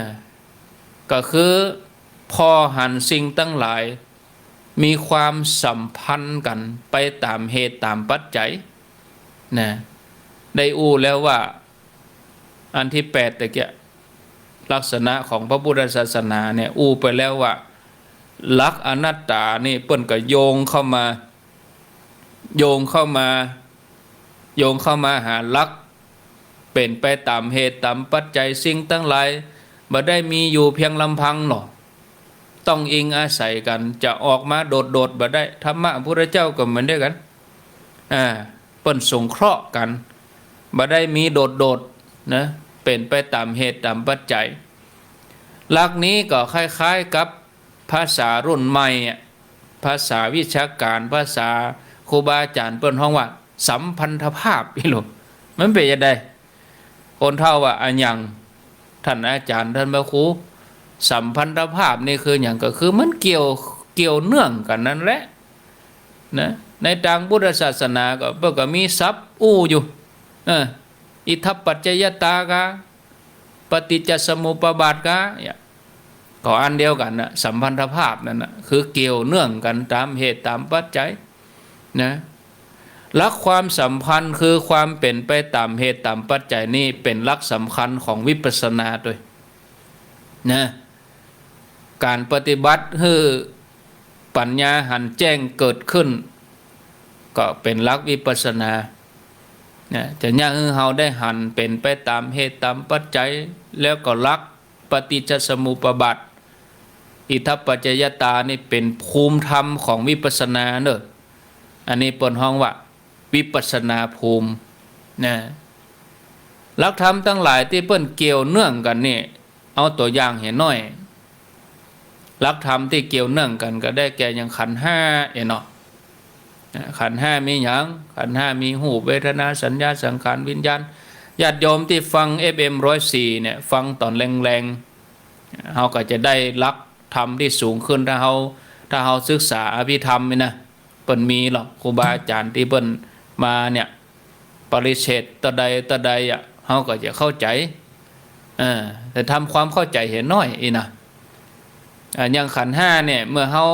ก็คือผ่อหันสิ่งตังหลาย มีความสัมพันธ์กั๋นไปต๋ามเหตุต๋ามปัจจัย นะ ได้อู้แล้วว่า อันตี้แปดตะเกียะ ลักษณะของพระพุทธศาสนาเนี่ย อู้ไปแล้วว่า หลักอนัตตานี่เปิ้นก็โยงเข้ามา โยงเข้ามา โยงเข้ามาหาหลัก เป๋นไปต๋ามเหตุต๋ามปัจจัย สิ่งตังหลายบ่ได้มีอยู่เพียงลำพังเนาะ ต้องอิงอาศัยกั๋น จะออกมาโดดๆ บ่ได้ ธรรมะพระพุทธเจ้าก็เหมือนเดียวกั๋น อ่า เปิ้นสงเคราะห์กั๋น บ่ได้มีโดดๆ นะ เป๋นไปต๋ามเหตุต๋ามปัจจัย หลักนี้ก็คล้ายๆ กับภาษารุ่นใหม่อะ ภาษาวิชาก๋าน ภาษาครูบาอาจ๋ารย์เปิ้นฮ้องว่าสัมพันธภาพ อีหลู มันเป๋นจะใด คนเฒ่าว่าอะหยัง ต้านอาจ๋ารย์ ต้านพระครู สัมพันธภาพนี่คือหยัง ก็คือมันเกี่ยว เกี่ยวเนื่องกั๋นนั่นแหละ นะ ในตางพุทธศาสนาก็ เปิ้นก็มีศัพท์อู้อยู่ เออ อิทัปปัจจยตากา ปฏิจจสมุปบาทกา เนี่ย ก็อันเดียวกั๋นนะ สัมพันธภาพนั่นนะ คือเกี่ยวเนื่องกั๋นต๋ามเหตุต๋ามปัจจัย นะ หลักความสัมพันธ์คือความเป๋นไปต๋ามเหตุต๋ามปัจจัยนี่เป๋นหลักสำคัญของวิปัสสนาตวย นะ ก๋านปฏิบัติหื้อปัญญาหันแจ้งเกิดขึ้น ก็เป๋นหลักวิปัสสนา นะ จะเยียะหื้อเฮาได้หันเป๋นไปต๋ามเหตุต๋ามปัจจัย แล้วก็หลักปฏิจจสมุปบาท อิทัปปัจจยตานี่เป๋นภูมิธรรมของวิปัสสนาเนาะ อันนี้เปิ้นฮ้องว่าวิปัสสนาภูมิ นะ หลักธรรมตังหลายตี้เปิ้นเกี่ยวเนื่องกั๋นนี่ เอาตั๋วอย่างเหียน้อย หลักธรรมตี้เกี่ยวเนื่องกั๋นก็ได้แก่อย่างขันธ์ห้าเนาะ อ่า ขันธ์ห้ามีหยัง ขันธ์ห้ามีรูป เวทนา สัญญา สังขาร วิญญาณ ญาติโยมตี้ฟัง เอฟเอ็ม ร้อยสี่ เนี่ย ฟังต๋อนแลงๆ เฮาก็จะได้หลักธรรมตี้สูงขึ้น ถ้าเฮา ถ้าเฮาศึกษาอภิธรรมนี่นะ เปิ้นมีหรอก ครูบาอาจ๋ารย์ตี้เปิ้นมาเนี่ย ปริเชษฐเต้าใดเต้าใดอะ เฮาก็จะเข้าใจ๋ เออ แต่ทำความเข้าใจ๋เหียน้อยอี้นะ อ่า อย่างขันธ์ห้าเนี่ย เมื่อเฮา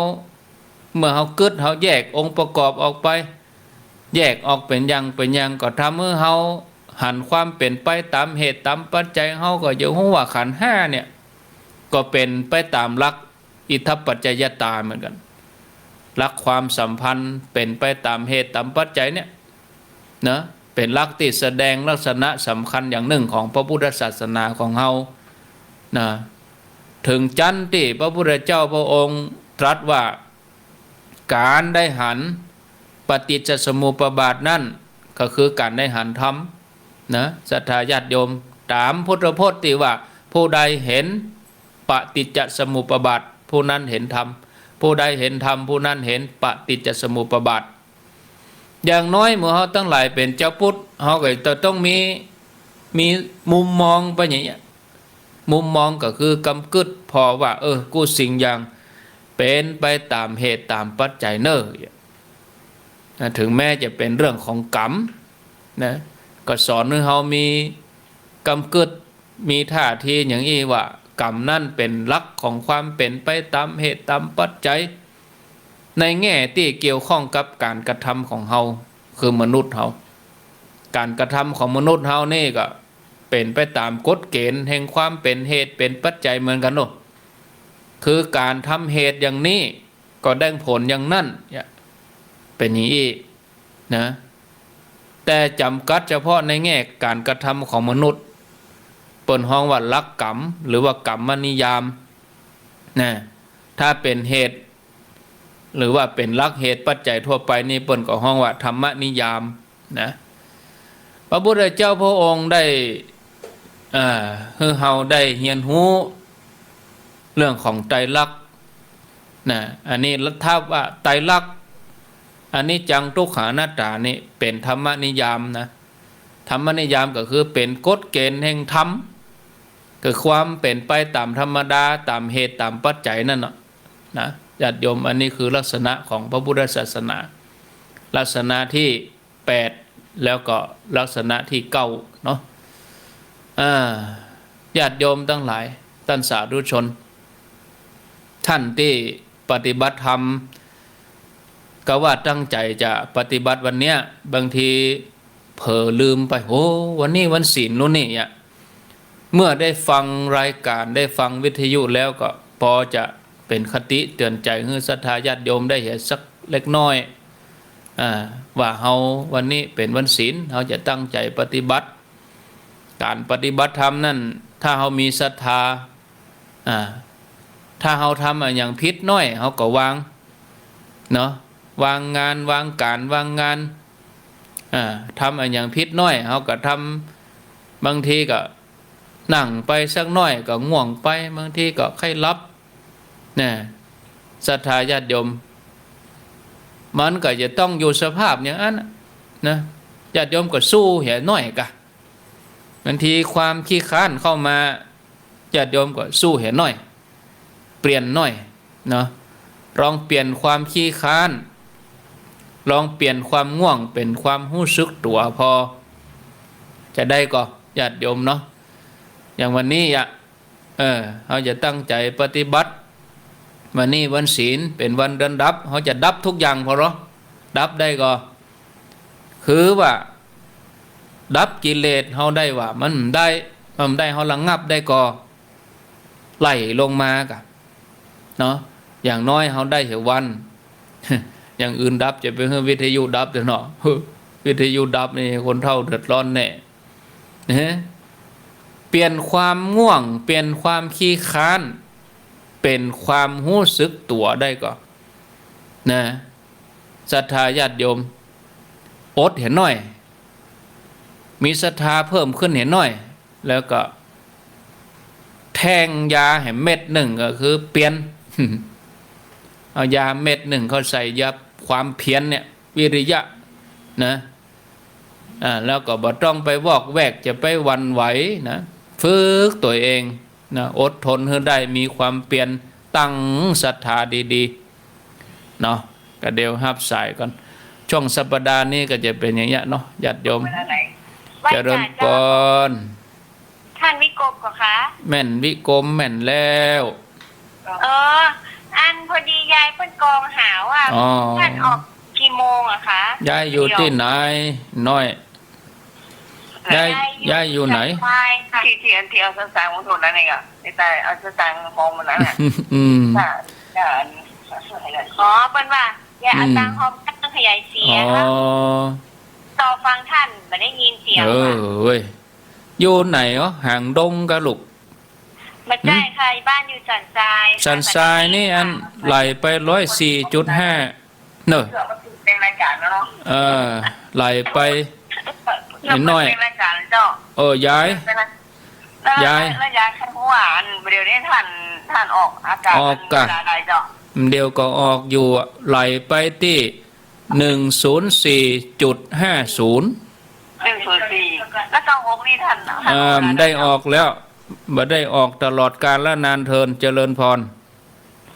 เมื่อเฮากึ๊ด เฮาแยกองค์ประกอบออกไป แยกออกเป๋นอย่างเป๋นอย่าง ก็ทำหื้อเฮาหันความเป๋นไปต๋ามเหตุต๋ามปัจจัย เฮาก็จะฮู้ว่าขันธ์ห้าเนี่ย ก็เป๋นไปต๋ามหลักอิทัปปัจจยตาเหมือนกั๋น หลักความสัมพันธ์เป๋นไปต๋ามเหตุต๋ามปัจจัยเนี่ย นะ เป๋นหลักตี้แสดงลักษณะสำคัญอย่างนึ่งของพระพุทธศาสนาของเฮา นะ เถิงจั้นตี้พระพุทธเจ้าพระองค์ตรัสว่า ก๋านได้หันปฏิจจสมุปบาทนั้น ก็คือก๋านได้หันธรรม นะ ศรัทธาญาติโยม ต๋ามพุทธพจน์ตี้ว่า ผู้ใดเห็นปฏิจจสมุปบาท ผู้นั้นเห็นธรรม ผู้ใดเห็นธรรม ผู้นั้นเห็นปฏิจจสมุปบาท อย่างน้อยเมื่อเฮาตังหลายเป๋นจาวพุทธ เฮาก็จะต้องมี มีมุมมองไปอย่างเงี้ย มุมมองก็คือกำกึ๊ดผ่อว่า เออ กู้สิ่งอย่างเป๋นไปต๋ามเหตุต๋ามปัจจัยเน่อ นะ เถิงแม้จะเป๋นเรื่องของกรรม นะ ก็สอนหื้อเฮามีกำกึ๊ด มีท่าทีอย่างอี้ว่า กรรมนั้นเป๋นหลักของความเป๋นไปต๋ามเหตุต๋ามปัจจัย ในแง่ตี้เกี่ยวข้องกับก๋านกระทำของเฮา คือมนุษย์เฮา ก๋านกระทำของมนุษย์เฮานี่ก็เป๋นไปต๋ามกฎเกณฑ์แห่งความเป๋นเหตุเป๋นปัจจัยเหมือนกั๋นเนาะ คือก๋านทำเหตุอย่างนี้ก็ได้ผลอย่างนั้น เนี่ย เป๋นอย่างอี้ นะ แต่จ๋ำกัดเฉพาะในแง่ก๋านกระทำของมนุษย์ เปิ้นฮ้องว่าหลักกรรม หรือว่ากรรมนิยาม นะ ถ้าเป๋นเหตุ หรือว่าเป๋นหลักเหตุปัจจัยทั่วไปนี่ เปิ้นก็ฮ้องว่าธรรมนิยาม นะ พระพุทธเจ้าพระองค์ได้ เอ่อ หื้อเฮาได้เฮียนฮู้เรื่องของไตรลักษณ์ นะ อันนี้ถ้าว่าไตรลักษณ์ อนิจจัง ทุกขัง อนัตตานี่เป๋นธรรมนิยามนะ ธรรมนิยามก็คือเป๋นกฎเกณฑ์แห่งธรรม คือความเป๋นไปต๋ามธรรมดา ต๋ามเหตุต๋ามปัจจัยนั่นเนาะ นะ ญาติโยม อันนี้คือลักษณะของพระพุทธศาสนา ลักษณะตี้แปด แล้วก็ลักษณะตี้เก้าเนาะ อ่า ญาติโยมตังหลาย ต้านสาธุชน ต้านตี้ปฏิบัติธรรม ก็ว่าตั้งใจ๋จะปฏิบัติวันเนี้ย บางที เผลอลืมไป โอ้ วันนี้วันศีลลูกนี่อะ เมื่อได้ฟังรายการ ได้ฟังวิทยุแล้วก็ปอจะเป๋นคติเตือนใจ๋หื้อศรัทธาญาติโยมได้เหียสักเล็กน้อย อ่า ว่าเฮาวันนี้เป๋นวันศีล เฮาจะตั้งใจ๋ปฏิบัติ ก๋านปฏิบัติธรรมนั้น ถ้าเฮามีศรัทธา อ่า ถ้าเฮาทำอะหยังผิดน้อย เฮาก็วาง เนาะ วางงาน วางก๋าน วางงาน อ่า ทำอะหยังผิดน้อย เฮาก็ทำ บางทีก็นั่งไปสักน้อยก็ง่วงไป บางทีก็ใค่หลับ นะ ศรัทธาญาติโยม มันก็จะต้องอยู่สภาพอย่างนั้นน่ะ นะ ญาติโยมก็สู้เหียน้อยกะ บางทีความขี้คร้านเข้ามา ญาติโยมก็สู้เหียน้อย เปลี่ยนน้อย เนาะ ลองเปลี่ยนความขี้คร้าน ลองเปลี่ยนความง่วงเป๋นความฮู้สึกตั๋ว พอจะได้ก่อ ญาติโยมเนาะ อย่างวันนี้อะ เออ เฮาจะตั้งใจ๋ปฏิบัติ วันนี้วันศีล เป๋นวันเดือนดับ เฮาจะดับทุกอย่างพอเหรอ ดับได้ก่อ คือว่า ดับกิเลสเฮาได้ว่า มันได้ มันได้ เฮาระงับได้ก่อ ไล่ลงมากะ เนาะ อย่างน้อยเฮาได้เหียวัน อย่างอื่นดับจะไปหื้อวิทยุดับเถอะเนาะ วิทยุดับนี่คนเฒ่าเดือดร้อนแน่ นะ เปลี่ยนความง่วง เปลี่ยนความขี้คร้าน เป๋นความฮู้สึกตั๋วได้ก่อ นะ ศรัทธาญาติโยม อดเหียน้อย มีศรัทธาเพิ่มขึ้นเหียน้อย แล้วก็แทงยาให้เม็ดนึ่ง ก็คือเปียร เอายาเม็ดนึ่งเข้าใส่ยาความเพียรเนี่ย วิริยะ นะ อ่า แล้วก็บ่ต้องไปวอกแวก จะไปหวั่นไหวนะ ฝึกตั๋วเองนะ อดทนหื้อได้ มีความเพียร ตั้งศรัทธาดีๆ เนาะ ก็เดี๋ยวฮับสายก่อน ช่วงสัปดาห์นี้ก็จะเป๋นอย่างเงี้ยเนาะ ญาติโยม เจริญปอน ท่านวิกรมก่อคะ แม่นวิกรมแม่นแล้ว เออ อันพอดียายเปิ้นกองหาว่า อ๋อ ท่านออกกี่โมงอะคะ ยายอยู่ตี้ไหนน้อย ยาย ยายอยู่ไหน ยายอยู่สันทรายค่ะ ตี้ ตี้อันตี้เอาสตางค์ของโทษนั่นเองอะ ตี้ตายเอาสตางค์ของมันนั่นน่ะ อืม ค่ะ ค่ะ อันนี้ อ๋อ เปิ้นว่ายายเอา อืม ตังค์ของท่านขยายเสียง อ๋อ ค่ะ ต่อฟังท่านบ่ได้ยินเสียง เออ ค่ะ เว้ย อยู่ไหนอ๋อ หางดงกะลูก บ่ใจ้ค่ะ บ้านอยู่สันทรายค่ะ สันทรายนี่อัน ไหลไปร้อยสี่จุดห้า เนอะ เออ ไหลไปนิดหน่อย เออ ยาย ยาย แล้วยายใค่ฮู้ว่าอันเดี๋ยวนี้ท่าน ท่านออกอากาศ ออกกะ เวลาใดเจ้า เดี๋ยวก็ออกอยู่ ไหลไปตี้ หนึ่งศูนย์สี่จุดห้าศูนย์ หนึ่งศูนย์สี่ แล้วเก้าหกนี่ท่าน ท่าน อ่า ออกเวลาใดเจ้า ได้ออกแล้ว บ่ได้ออกตลอดกาลนานเทิน เจริญพร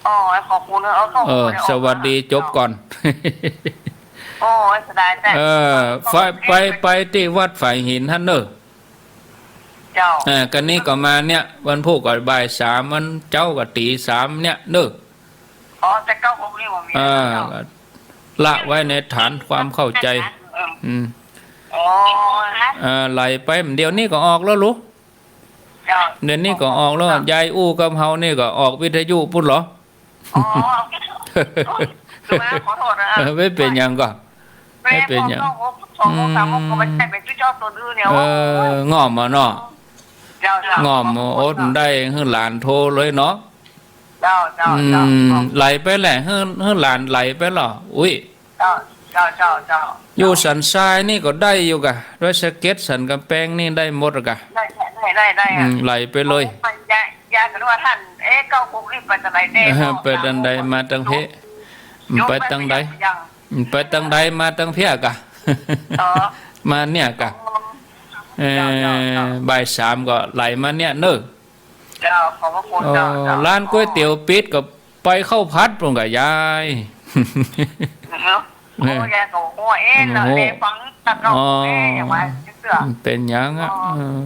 อ๋อ ขอบคุณนะ เออ ขอบคุณ เออ นะ สวัสดี จบก่อน โอ้ย เสียดายแต๊ เออ ไป ไป ไปตี้วัดฝายหินหั้นเน่อ เจ้า อ่า กะนี้ก็มาเนี่ย วันพูกก็บ่ายสาม วันเจ๊าก็ตี๋สามเนี่ยเน่อ อ๋อ แต่เก้าหกนี่บ่มี อ่า แล้วเจ้า ก็ละไว้ในฐานความเข้าใจ๋ เออ อืม อ๋อ เออ ไหลไป เดี๋ยวนี้ก็ออกแล้วลูก เจ้า เดี๋ยวนี้ก็ออกแล้ว ยายอู้กับเฮานี่ก็ออกวิทยุปู๊นเหรอ อ๋อ คือว่าขอโทษนะ เออ ไม่เป๋นหยังก่อ ไม่เป๋นหยัง เก้าหก สองหก สามหก ก็บ่ใจ้เป๋นจื้อเจ้าตั๋วดื้อเนี่ย เออ ง่อมอะเนาะ เจ้า เจ้า ง่อม อดได้หื้อหลานโทรเลยเนาะ เจ้า เจ้า อืม เจ้า ไหลไปแหละ หื้อ หื้อหลานไหลไปเหรอ อุ๊ย เจ้า เจ้า เจ้า เจ้า อยู่สันทรายนี่ก็ได้อยู่กะ ดอยสะเก็ด สันก๋ำแปงนี่ได้หมดกะ ได้ ได้ ได้ ได้ อืม อะ ไหลไปเลย ยาย ยายก็นึกว่าท่าน เอ๊ะ เก้าหกนี่ไปตางใดแน่ เออ ไปตางใด มาตางเพ ไปตางใด ยัง ไปตางใด มาตางเพี้ยกะ อ๋อ มาเนี่ยกะ อ๋อ เออ เจ้า เจ้า เจ้า บ่ายสามก็ไหลมาเนี่ยเน่อ เจ้า ขอบพระคุณ เจ้า เจ้า ร้านก๋วยเตี๋ยวปิดก็ไปข้าวผัดปู๊นกะยาย เนาะ โอ้ ยายก็ โอ้ เอ๊ะ โอ้โห แลฟังตะเกาะ อ๋อ เอ๊ะ อย่างว่าเตื้อ เป๋นหยังอะ อ๋อ เออ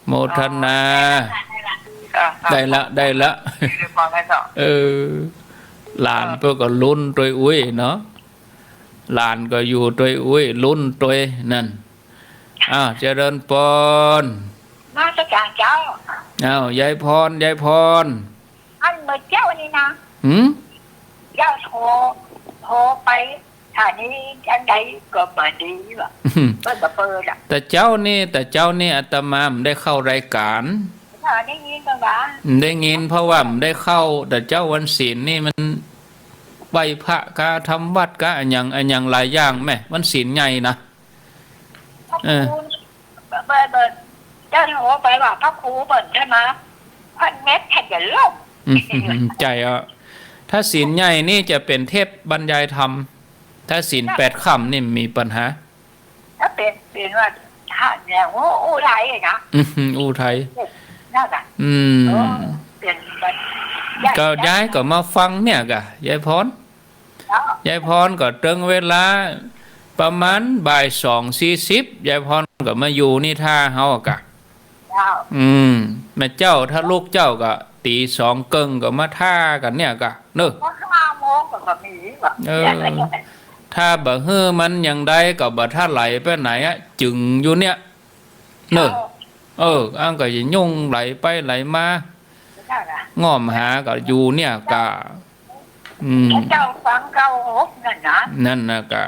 โมทนา เออ ได้ละ ได้ละ เดี๋ยวฟังให้เจ้า เออ หลานเปิ้นก็ลุ้นตวยอุ๊ยเนาะ หลานก็อยู่ตวยอุ๊ย ลุ้นตวยนั่น อ้าว เจริญปอน นมัสก๋านเจ้า อ้าว ยายพร ยายพร อันเมื่อเจ๊านี่นะ หืม เจ๊าโทร โทรไป ถ้านี้อันใดก็บ่ดีว่ะ อืม บ่ บ่เปิดอะ แต่เจ๊านี่ แต่เจ๊านี่อาตมาบ่ได้เข้ารายก๋าน เออ ได้ยินบ่วะ บ่ได้ยิน เพราะว่าบ่ได้เข้า แต่เจ๊าวันศีลนี่มันไหว้พระกา ทำวัตรกา อะหยัง อะหยังหลายอย่างแหม วันศีลใหญ่นะ เออ เจ้าโทรไปว่าพระครูเปิ้นได้มา พันเม็ด พันเดียวลง อืม ใจ้อะ ถ้าศีลใหญ่นี่จะเป๋นเทพบรรยายธรรม ถ้าศีลแปดค่ำนี่มีปัญหา ถ้าเป๋น เป๋นว่าท่านเนี่ย โอ้ อู้ไทยนะ อืม อู้ไทย นั่นน่ะ อืม เออ เป๋นบรรยาย ก็ยายก็มาฟังเนี่ยกะ ยายพร ยายพรก็เติงเวลาประมาณบ่ายสองสี่สิบ ยายพรก็มาอยู่นี่ท่าเฮากะ เจ้า อืม แม่เจ้า ถ้าลูกเจ้าก็ตีสองเกิ่งก็มาท่ากั๋นเนี่ยกะ เนอะ ห้าโมงก็มีว่ะ เออ ถ้าบ่หื้อมันอย่างใดก็บ่ทะไหลไปไหนอะ จึงอยู่เนี่ย เนอะ เจ้า เออ อันก็จะยุ่งไหลไปไหลมา นั่นน่ะ ง่อมหาก็อยู่เนี่ยกะ อืม เจ้าฟังเก้าหกนั่นนะ นั่นน่ะกะ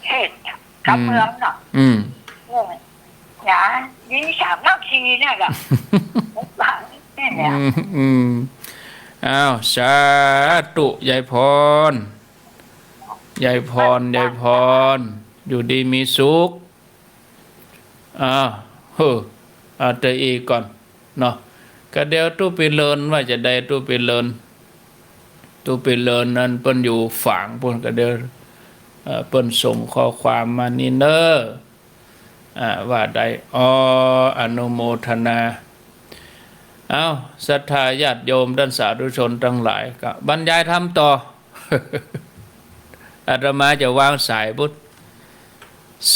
เทศน์กำเมืองเนาะ อืม เออ นะ มีสามัคคีเนี่ยกะ ฟังเนี่ย อืม อืม อ้าว สาธุ ยายพร ยายพร ยายพร อยู่ดีมีสุข อ้าว เฮ้อ เอาแต่อี้ก่อนเนาะ กะเดี๋ยวตุ๊ปิเลินว่าจะใด ตุ๊ปิเลิน ตุ๊ปิเลินนั้นเปิ้นอยู่ฝางปู๊น กะเดี๋ยว เอ่อ เปิ้นส่งข้อความมานี่เน้อ อ่า ว่าได้ อ๋อ อนุโมทนา เอ้า ศรัทธาญาติโยมต้านสาธุชนตังหลาย ก็บรรยายธรรมต่อ อาตมาจะวางสายปู๊น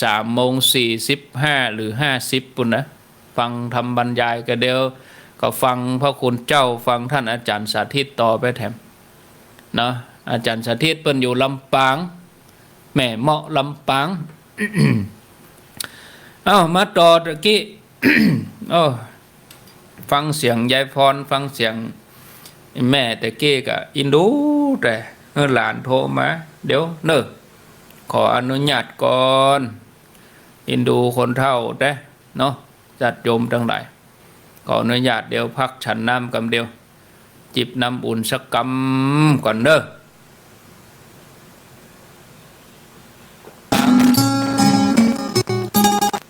สามโมงสี่สิบห้าหรือห้าสิบปู๊นนะ ฟังธรรมบรรยาย กะเดี๋ยวก็ฟังพระคุณเจ้า ฟังต้านอาจ๋ารย์สาธิตต่อไปแถม เนาะ อาจ๋ารย์สาธิตเปิ้นอยู่ลำปาง แม่เมาะลำปาง เอ้า มาต่อตะกี้ โอ้ ฟังเสียงยายพร ฟังเสียงแม่ตะกี้ก็อินดู แต่ เออ หลานโทรมา เดี๋ยวเน้อ ขออนุญาตก่อน อินดูคนเฒ่าแต๊เนาะ ญาติโยมตังหลาย ขออนุญาต เดี๋ยวพักฉันน้ำกำเดียว จิบน้ำอุ่นสักกำก่อนเน้อ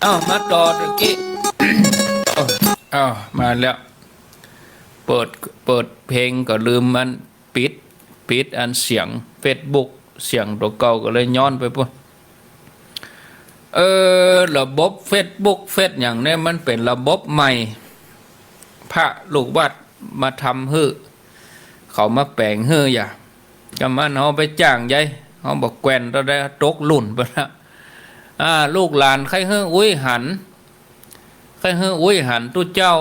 เอ้า มาต่อตะกี้ เอ้า มาแล้ว เปิด เปิดเพลงก็ลืมมัน ปิด ปิดอันเสียงเฟซบุ๊ก เสียงตั๋วเก่าก็เลยย้อนไปปู๊น เออ ระบบเฟซบุ๊ก เฟซหยังเนี่ย มันเป๋นระบบใหม่ พระลูกวัดมาทำหื้อ เขามาแป๋งหื้ออย่า กำอั้นเฮาไปจ้างใจ๊ เฮาบ่แกว่นเต้าใด ตกรุ่นไปละ อ่า ลูกหลานใค่หื้ออุ๊ยหัน ใค่หื้ออุ๊ยหันตุ๊เจ้า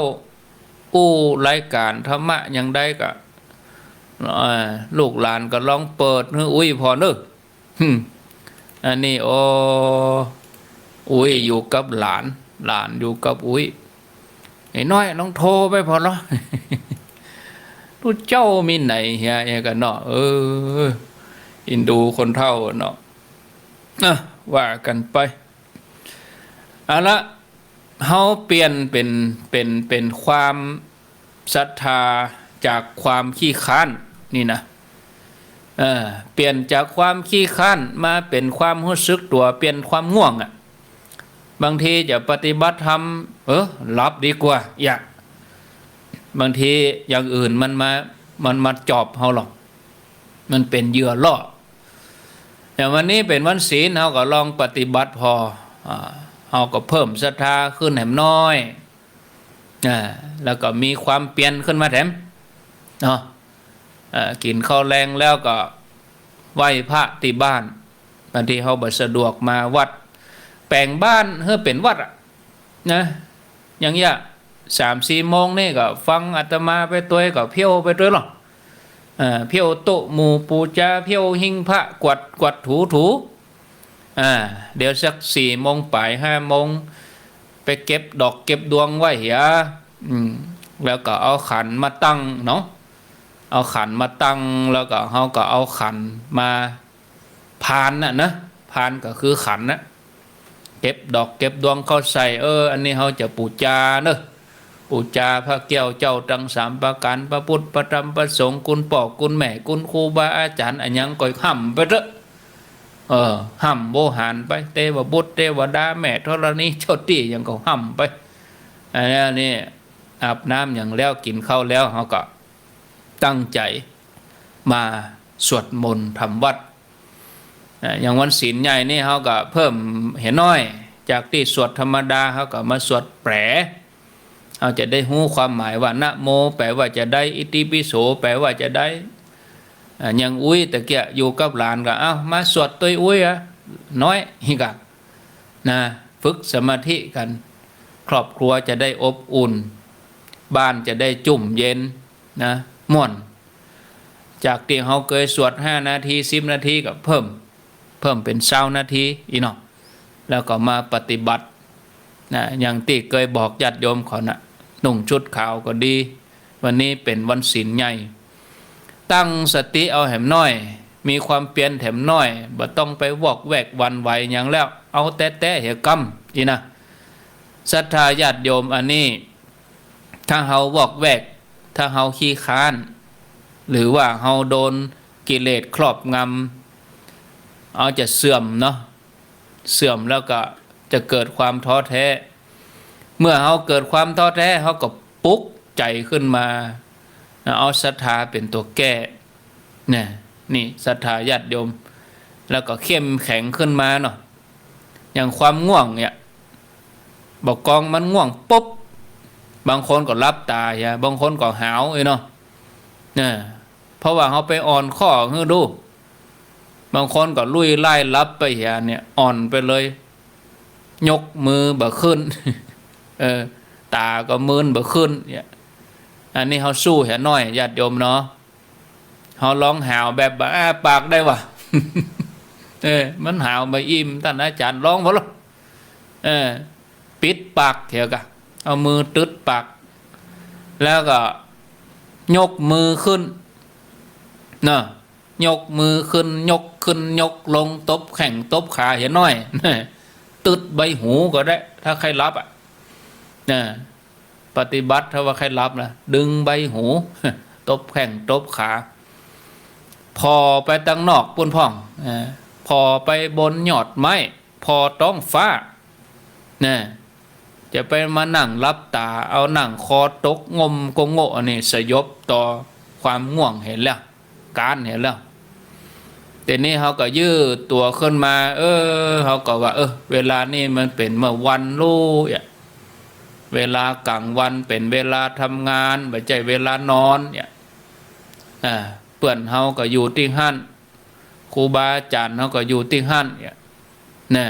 อู้รายก๋านธรรมะหยังใดก็ อ่า ลูกหลานก็ลองเปิดหื้ออุ๊ยผ่อเน้อ หึ่ม อันนี้ โอ้ อุ๊ยอยู่กับหลาน หลานอยู่กับอุ๊ย ไอ้น้อย ลองโทรไปผ่อลอ ตุ๊เจ้ามีไหนเหีย เอกั๋นเนาะ เออ อินดูคนเฒ่าเนาะ อ่ะ ว่ากั๋นไป เอาละ เฮาเปลี่ยนเป๋น เป๋น เป๋นความศรัทธาจากความขี้คร้านนี่นะ เออ เปลี่ยนจากความขี้คร้านมาเป๋นความฮู้สึกตั๋ว เปลี่ยนความง่วงอะ บางทีจะปฏิบัติธรรม เออ หลับดีกว่า อย่า บางทีอย่างอื่นมันมา มันมาจอบเฮาหรอก มันเป๋นเหยื่อล่อ อย่างวันนี้เป๋นวันศีล เฮาก็ลองปฏิบัติผ่อ อ่า เฮาก็เพิ่มศรัทธาขึ้นแหมน้อย อ่า แล้วก็มีความเปียรขึ้นมาแถม เนาะ เอ่อ กิ๋นข้าวแลงแล้วก็ไหว้พระตี้บ้าน บางทีเฮาบ่สะดวกมาวัด แป๋งบ้านหื้อเป๋นวัดอะ นะ อย่างเยียะ สามสี่โมงนี่ก็ฟังอาตมาไปตวย ก็เผี้ยวไปตวยลอ เอ่อ เผี้ยวโต๊ะหมู่ปู๋จา เผี้ยวหิ้งพระ กวาด กวาดถูถู อ่า เดี๋ยวสักสี่โมงป๋าย ห้าโมง เก็บดอกเก็บดวงไว้เหีย อืม แล้วก็เอาขันมาตั้งเนาะ เอาขันมาตั้ง แล้วก็เฮาก็เอาขันมาพานน่ะนะ พานก็คือขันน่ะ เก็บดอกเก็บดวงเข้าใส่ เออ อันนี้เฮาจะปู๋จาเนาะ ปู๋จาพระแก้วเจ้าตังสามประก๋าน พระพุทธ พระธรรม พระสงฆ์ คุณป้อ คุณแม่ คุณครูบาอาจ๋ารย์ อะหยังก็ฮ่ำไปเต๊อะ เออ ฮ่ำโวหารไป เตวบุตร เตวดา แม่ธรณี เจ้าตี้หยังก็ฮ่ำไป อันนี้ อันนี้อาบน้ำหยังแล้ว กิ๋นข้าวแล้ว เฮาก็ตั้งใจ๋มาสวดมนต์ทำวัตร อ่า อย่างวันศีลใหญ่นี่เฮาก็เพิ่มเหียน้อย จากตี้สวดธรรมดา เฮาก็มาสวดแปล เฮาจะได้ฮู้ความหมายว่า นะโม แปลว่าจะใด อิติปิโส แปลว่าจะใด อ่า อย่างอุ๊ยตะเกียะอยู่กับหลานก็ เอ้า มาสวดตวยอุ๊ยอะ น้อย นี่ก็ นะ ฝึกสมาธิกั๋น ครอบครัวจะได้อบอุ่น บ้านจะได้จุ่มเย็น นะ ม่วน จากตี้เฮาเกยสวดห้านาที สิบนาที ก็เพิ่ม เพิ่มเป๋นซาวนาที อี้เนาะ แล้วก็มาปฏิบัติ นะ อย่างตี้เกยบอกญาติโยมเขาน่ะ นุ่งชุดขาวก็ดี วันนี้เป๋นวันศีลใหญ่ ตั้งสติเอาแหมน้อย มีความเปียรแหมน้อย บ่ต้องไปวอกแวกหวั่นไหวหยังแล้ว เอาแต๊ๆ เหียกำ อี้นะ ศรัทธาญาติโยม อันนี้ ถ้าเฮาวอกแวก ถ้าเฮาขี้คร้าน หรือว่าเฮาโดนกิเลสครอบงำ เฮาจะเสื่อมเนาะ เสื่อมแล้วก็จะเกิดความท้อแท้ เมื่อเฮาเกิดความท้อแท้ เฮาก็ปลุกใจ๋ขึ้นมา เอาศรัทธาเป๋นตั๋วแก้ เนี่ย นี่ศรัทธาญาติโยม แล้วก็เข้มแข็งขึ้นมาเนาะ อย่างความง่วงเนี่ย บ่ากองมันง่วงปุ๊บ บางคนก็หลับต๋าเหีย บางคนก็หาว อี้เนาะ เนี่ย เพราะว่าเฮาไปอ่อนข้อหื้อดู บางคนก็ลุยไล่หลับไปเหีย เนี่ย อ่อนไปเลย ยกมือบ่ขึ้น เออ ต๋าก็มืนบ่ขึ้น เนี่ย อันนี้เฮาสู้เหียน้อย ญาติโยมเนาะ เฮาลองหาวแบบบ่อ้าปากได้วะ เออ มันหาวบ่อิ่ม ต้านอาจ๋ารย์ลองบ่ล่ะ เออ ปิดปากเหียก่ะ เอามือตึดปาก แล้วก็ยกมือขึ้น เนาะ ยกมือขึ้น ยกขึ้น ยกลง ตบแข้ง ตบขาเหียน้อย ตึดใบหูก็ได้ ถ้าใค่หลับอะ นะ ปฏิบัติถ้าว่าใค่หลับนะ ดึงใบหู ตบแข้ง ตบขา ผ่อไปตังนอกปู้นพ่อง เออ ผ่อไปบนยอดไม้ ผ่อต๊องฟ้า นะ จะไปมานั่งหลับต๋า เอานั่งคอตกงมโกโง่ อันนี้สยบต่อความง่วงเหียแล้ว ก๊านเหียแล้ว ตี้นี้เฮาก็ยืดตั๋วขึ้นมา เออ เฮาก็ว่า เออ เวลานี้มันเป๋นเมื่อวันลูก เนี่ย เวลาก๋างวันเป๋นเวลาทำงาน บ่ใจ้เวลานอน เนี่ย อ่า เปื้อนเฮาก็อยู่ตี้หั้น ครูบาอาจ๋ารย์เฮาก็อยู่ตี้หั้น เนี่ย นะ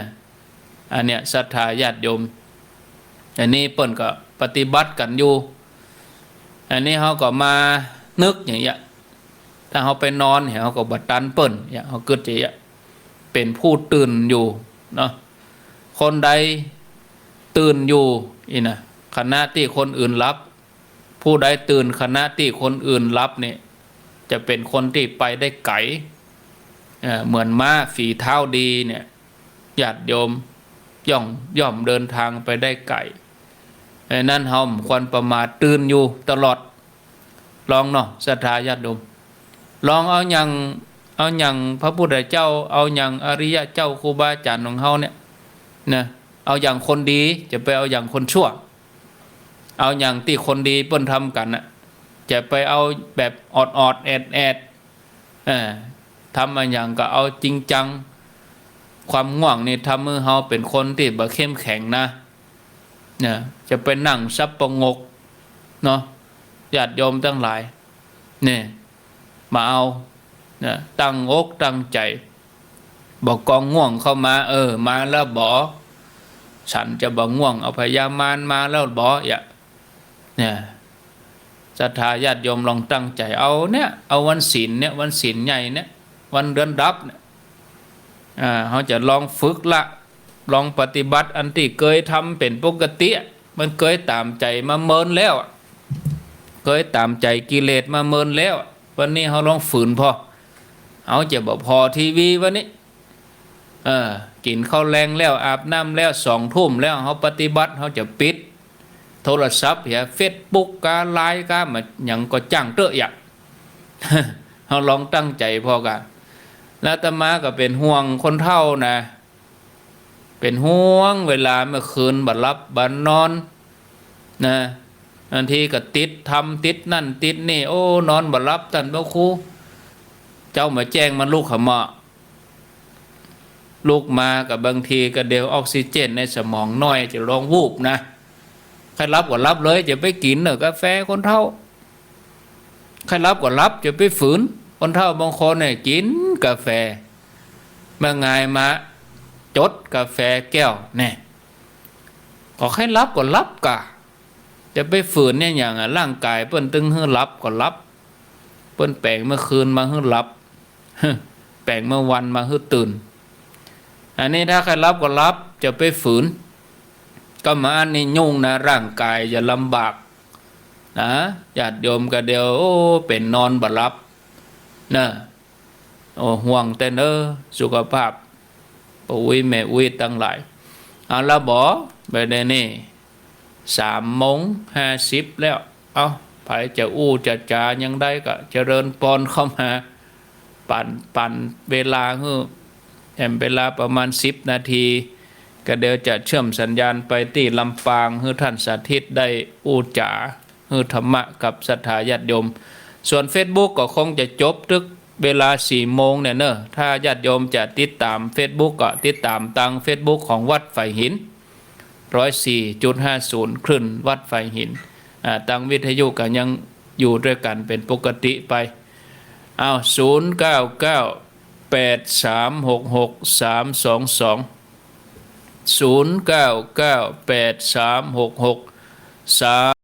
อันเนี้ยศรัทธาญาติโยม อันนี้เปิ้นก็ปฏิบัติกั๋นอยู่ อันนี้เฮาก็มานึกอย่างเงี้ย ถ้าเฮาไปนอนเหีย เฮาก็บ่ตันเปิ้น เนี่ย เฮากึ๊ดอย่างเงี้ย เป๋นผู้ตื่นอยู่เนาะ คนใดตื่นอยู่ อี้นะ ขณะตี้คนอื่นหลับ ผู้ใดตื่นขณะตี้คนอื่นหลับนี่ จะเป๋นคนตี้ไปได้ไก๋ เอ่อ เหมือนม้าฝีเท้าดีเนี่ย ญาติโยม ย่อม ย่อมเดินทางไปได้ไก๋ เอ่อ นั้นเฮาบ่ควรประมาท ตื่นอยู่ตลอด ลองเนาะ ศรัทธาญาติโยม ลองเอาอย่าง เอาอย่างพระพุทธเจ้า เอาอย่างอริยะเจ้า ครูบาอาจ๋ารย์ของเฮาเนี่ย นะ เอาอย่างคนดี จะไปเอาอย่างคนชั่ว เอาอย่างตี้คนดีเปิ้นทำกั๋นน่ะ จะไปเอาแบบออดๆ แอดๆ เออ ทำอะหยังก็เอาจริงจัง ความง่วงนี่ทำหื้อเฮาเป๋นคนตี้บ่เข้มแข็งนะ นะ จะไปนั่งสับประงกเนาะ ญาติโยมตังหลาย เนี่ย มาเอา นะ ตั้งอกตั้งใจ๋ บ่ากองง่วงเข้ามา เออ มาแล้วบ่ ฉันจะบ่ง่วง เอาพญามารมาแล้วบ่ เนี่ย เนี่ย ศรัทธาญาติโยมลองตั้งใจ๋เอาเนี่ย เอาวันศีลเนี่ย วันศีลใหญ่เนี่ย วันเดือนดับเนี่ย อ่า เฮาจะลองฝึกละ ลองปฏิบัติอันตี้เกยทำเป๋นปกติอะ มันเกยต๋ามใจ๋มาเมินแล้วอะ เกยต๋ามใจ๋กิเลสมาเมินแล้วอะ วันนี้เฮาลองฝืนผ่อ เฮาจะบ่ผ่อทีวีวันนี้ เออ กิ๋นข้าวแลงแล้ว อาบน้ำแล้ว สองทุ่มแล้ว เฮาปฏิบัติ เฮาจะปิดโทรศัพท์เหีย เฟซบุ๊กกา ไลน์กา มาหยังก็จ้างเต๊อะหยา เฮาลองตั้งใจ๋ผ่อกา แล้วอาตมาก็เป๋นห่วงคนเฒ่านะ เป๋นห่วงเวลาเมื่อคืนบ่หลับบ่นอนนะ บางทีก็ติดธรรม ติดนั่นติดนี่ โอ้ นอนบ่หลับ ต้านพระครู เจ๊ามาแจ้งมันลุกหาหมอ ลุกมาก็บางทีก็เดี๋ยวออกซิเจนในสมองน้อย จะลองวูบนะ ใค่หลับก็หลับเลย จะไปกิ๋นเน่อกาแฟคนเฒ่า ใค่หลับก็หลับ จะไปฝืน คนเฒ่าบางคนเนี่ยกิ๋นกาแฟ เมื่อไงมาจดกาแฟแก้วแน่ ก็ใค่หลับก็หลับก่า จะไปฝืนเนี่ยหยังอะ ร่างก๋ายเปิ้นตึงหื้อหลับก็หลับ เปิ้นแป๋งเมื่อคืนมาหื้อหลับ แป๋งเมื่อวันมาหื้อตื่น อันนี้ถ้าใค่หลับก็หลับ จะไปฝืน ก็มาอันนี้ยุ่งนะ ร่างก๋ายจะลำบากนะ ญาติโยมก็เดี๋ยว โอ้ เป๋นนอนบ่หลับนะ โอ้ ห่วงแต๊เน่อ สุขภาพ ป้ออุ๊ยแม่อุ๊ยตังหลาย เอาละบ่ บ่ายนี้นี่ สามโมงห้าสิบแล้ว เอ้า ใผจะอู้จะจ๋าหยังได้ก็เจริญปอนเข้ามา ปั๋น ปั๋นเวลาหื้อ แถมเวลาประมาณสิบนาที ก็เดี๋ยวจะเชื่อมสัญญาณไปตี้ลำปาง หื้อท่านสาธิตได้อู้จ๋า หื้อธรรมะกับศรัทธาญาติโยม ส่วนเฟซบุ๊กก็คงจะจบตึกเวลาสี่โมงเนี่ยเน่อ ถ้าญาติโยมจะติดต๋ามเฟซบุ๊กก็ติดต๋ามตางเฟซบุ๊กของวัดฝายหิน ร้อยสี่จุดห้าศูนย์ คลื่นวัดฝายหิน อ่า ตางวิทยุก็ยังอยู่ตวยกั๋นเป๋นปกติไป อ้าว ศูนย์เก้าเก้า แปดสามหกหก สามสองสอง ศูนย์เก้าเก้า แปดสามหกหก สาม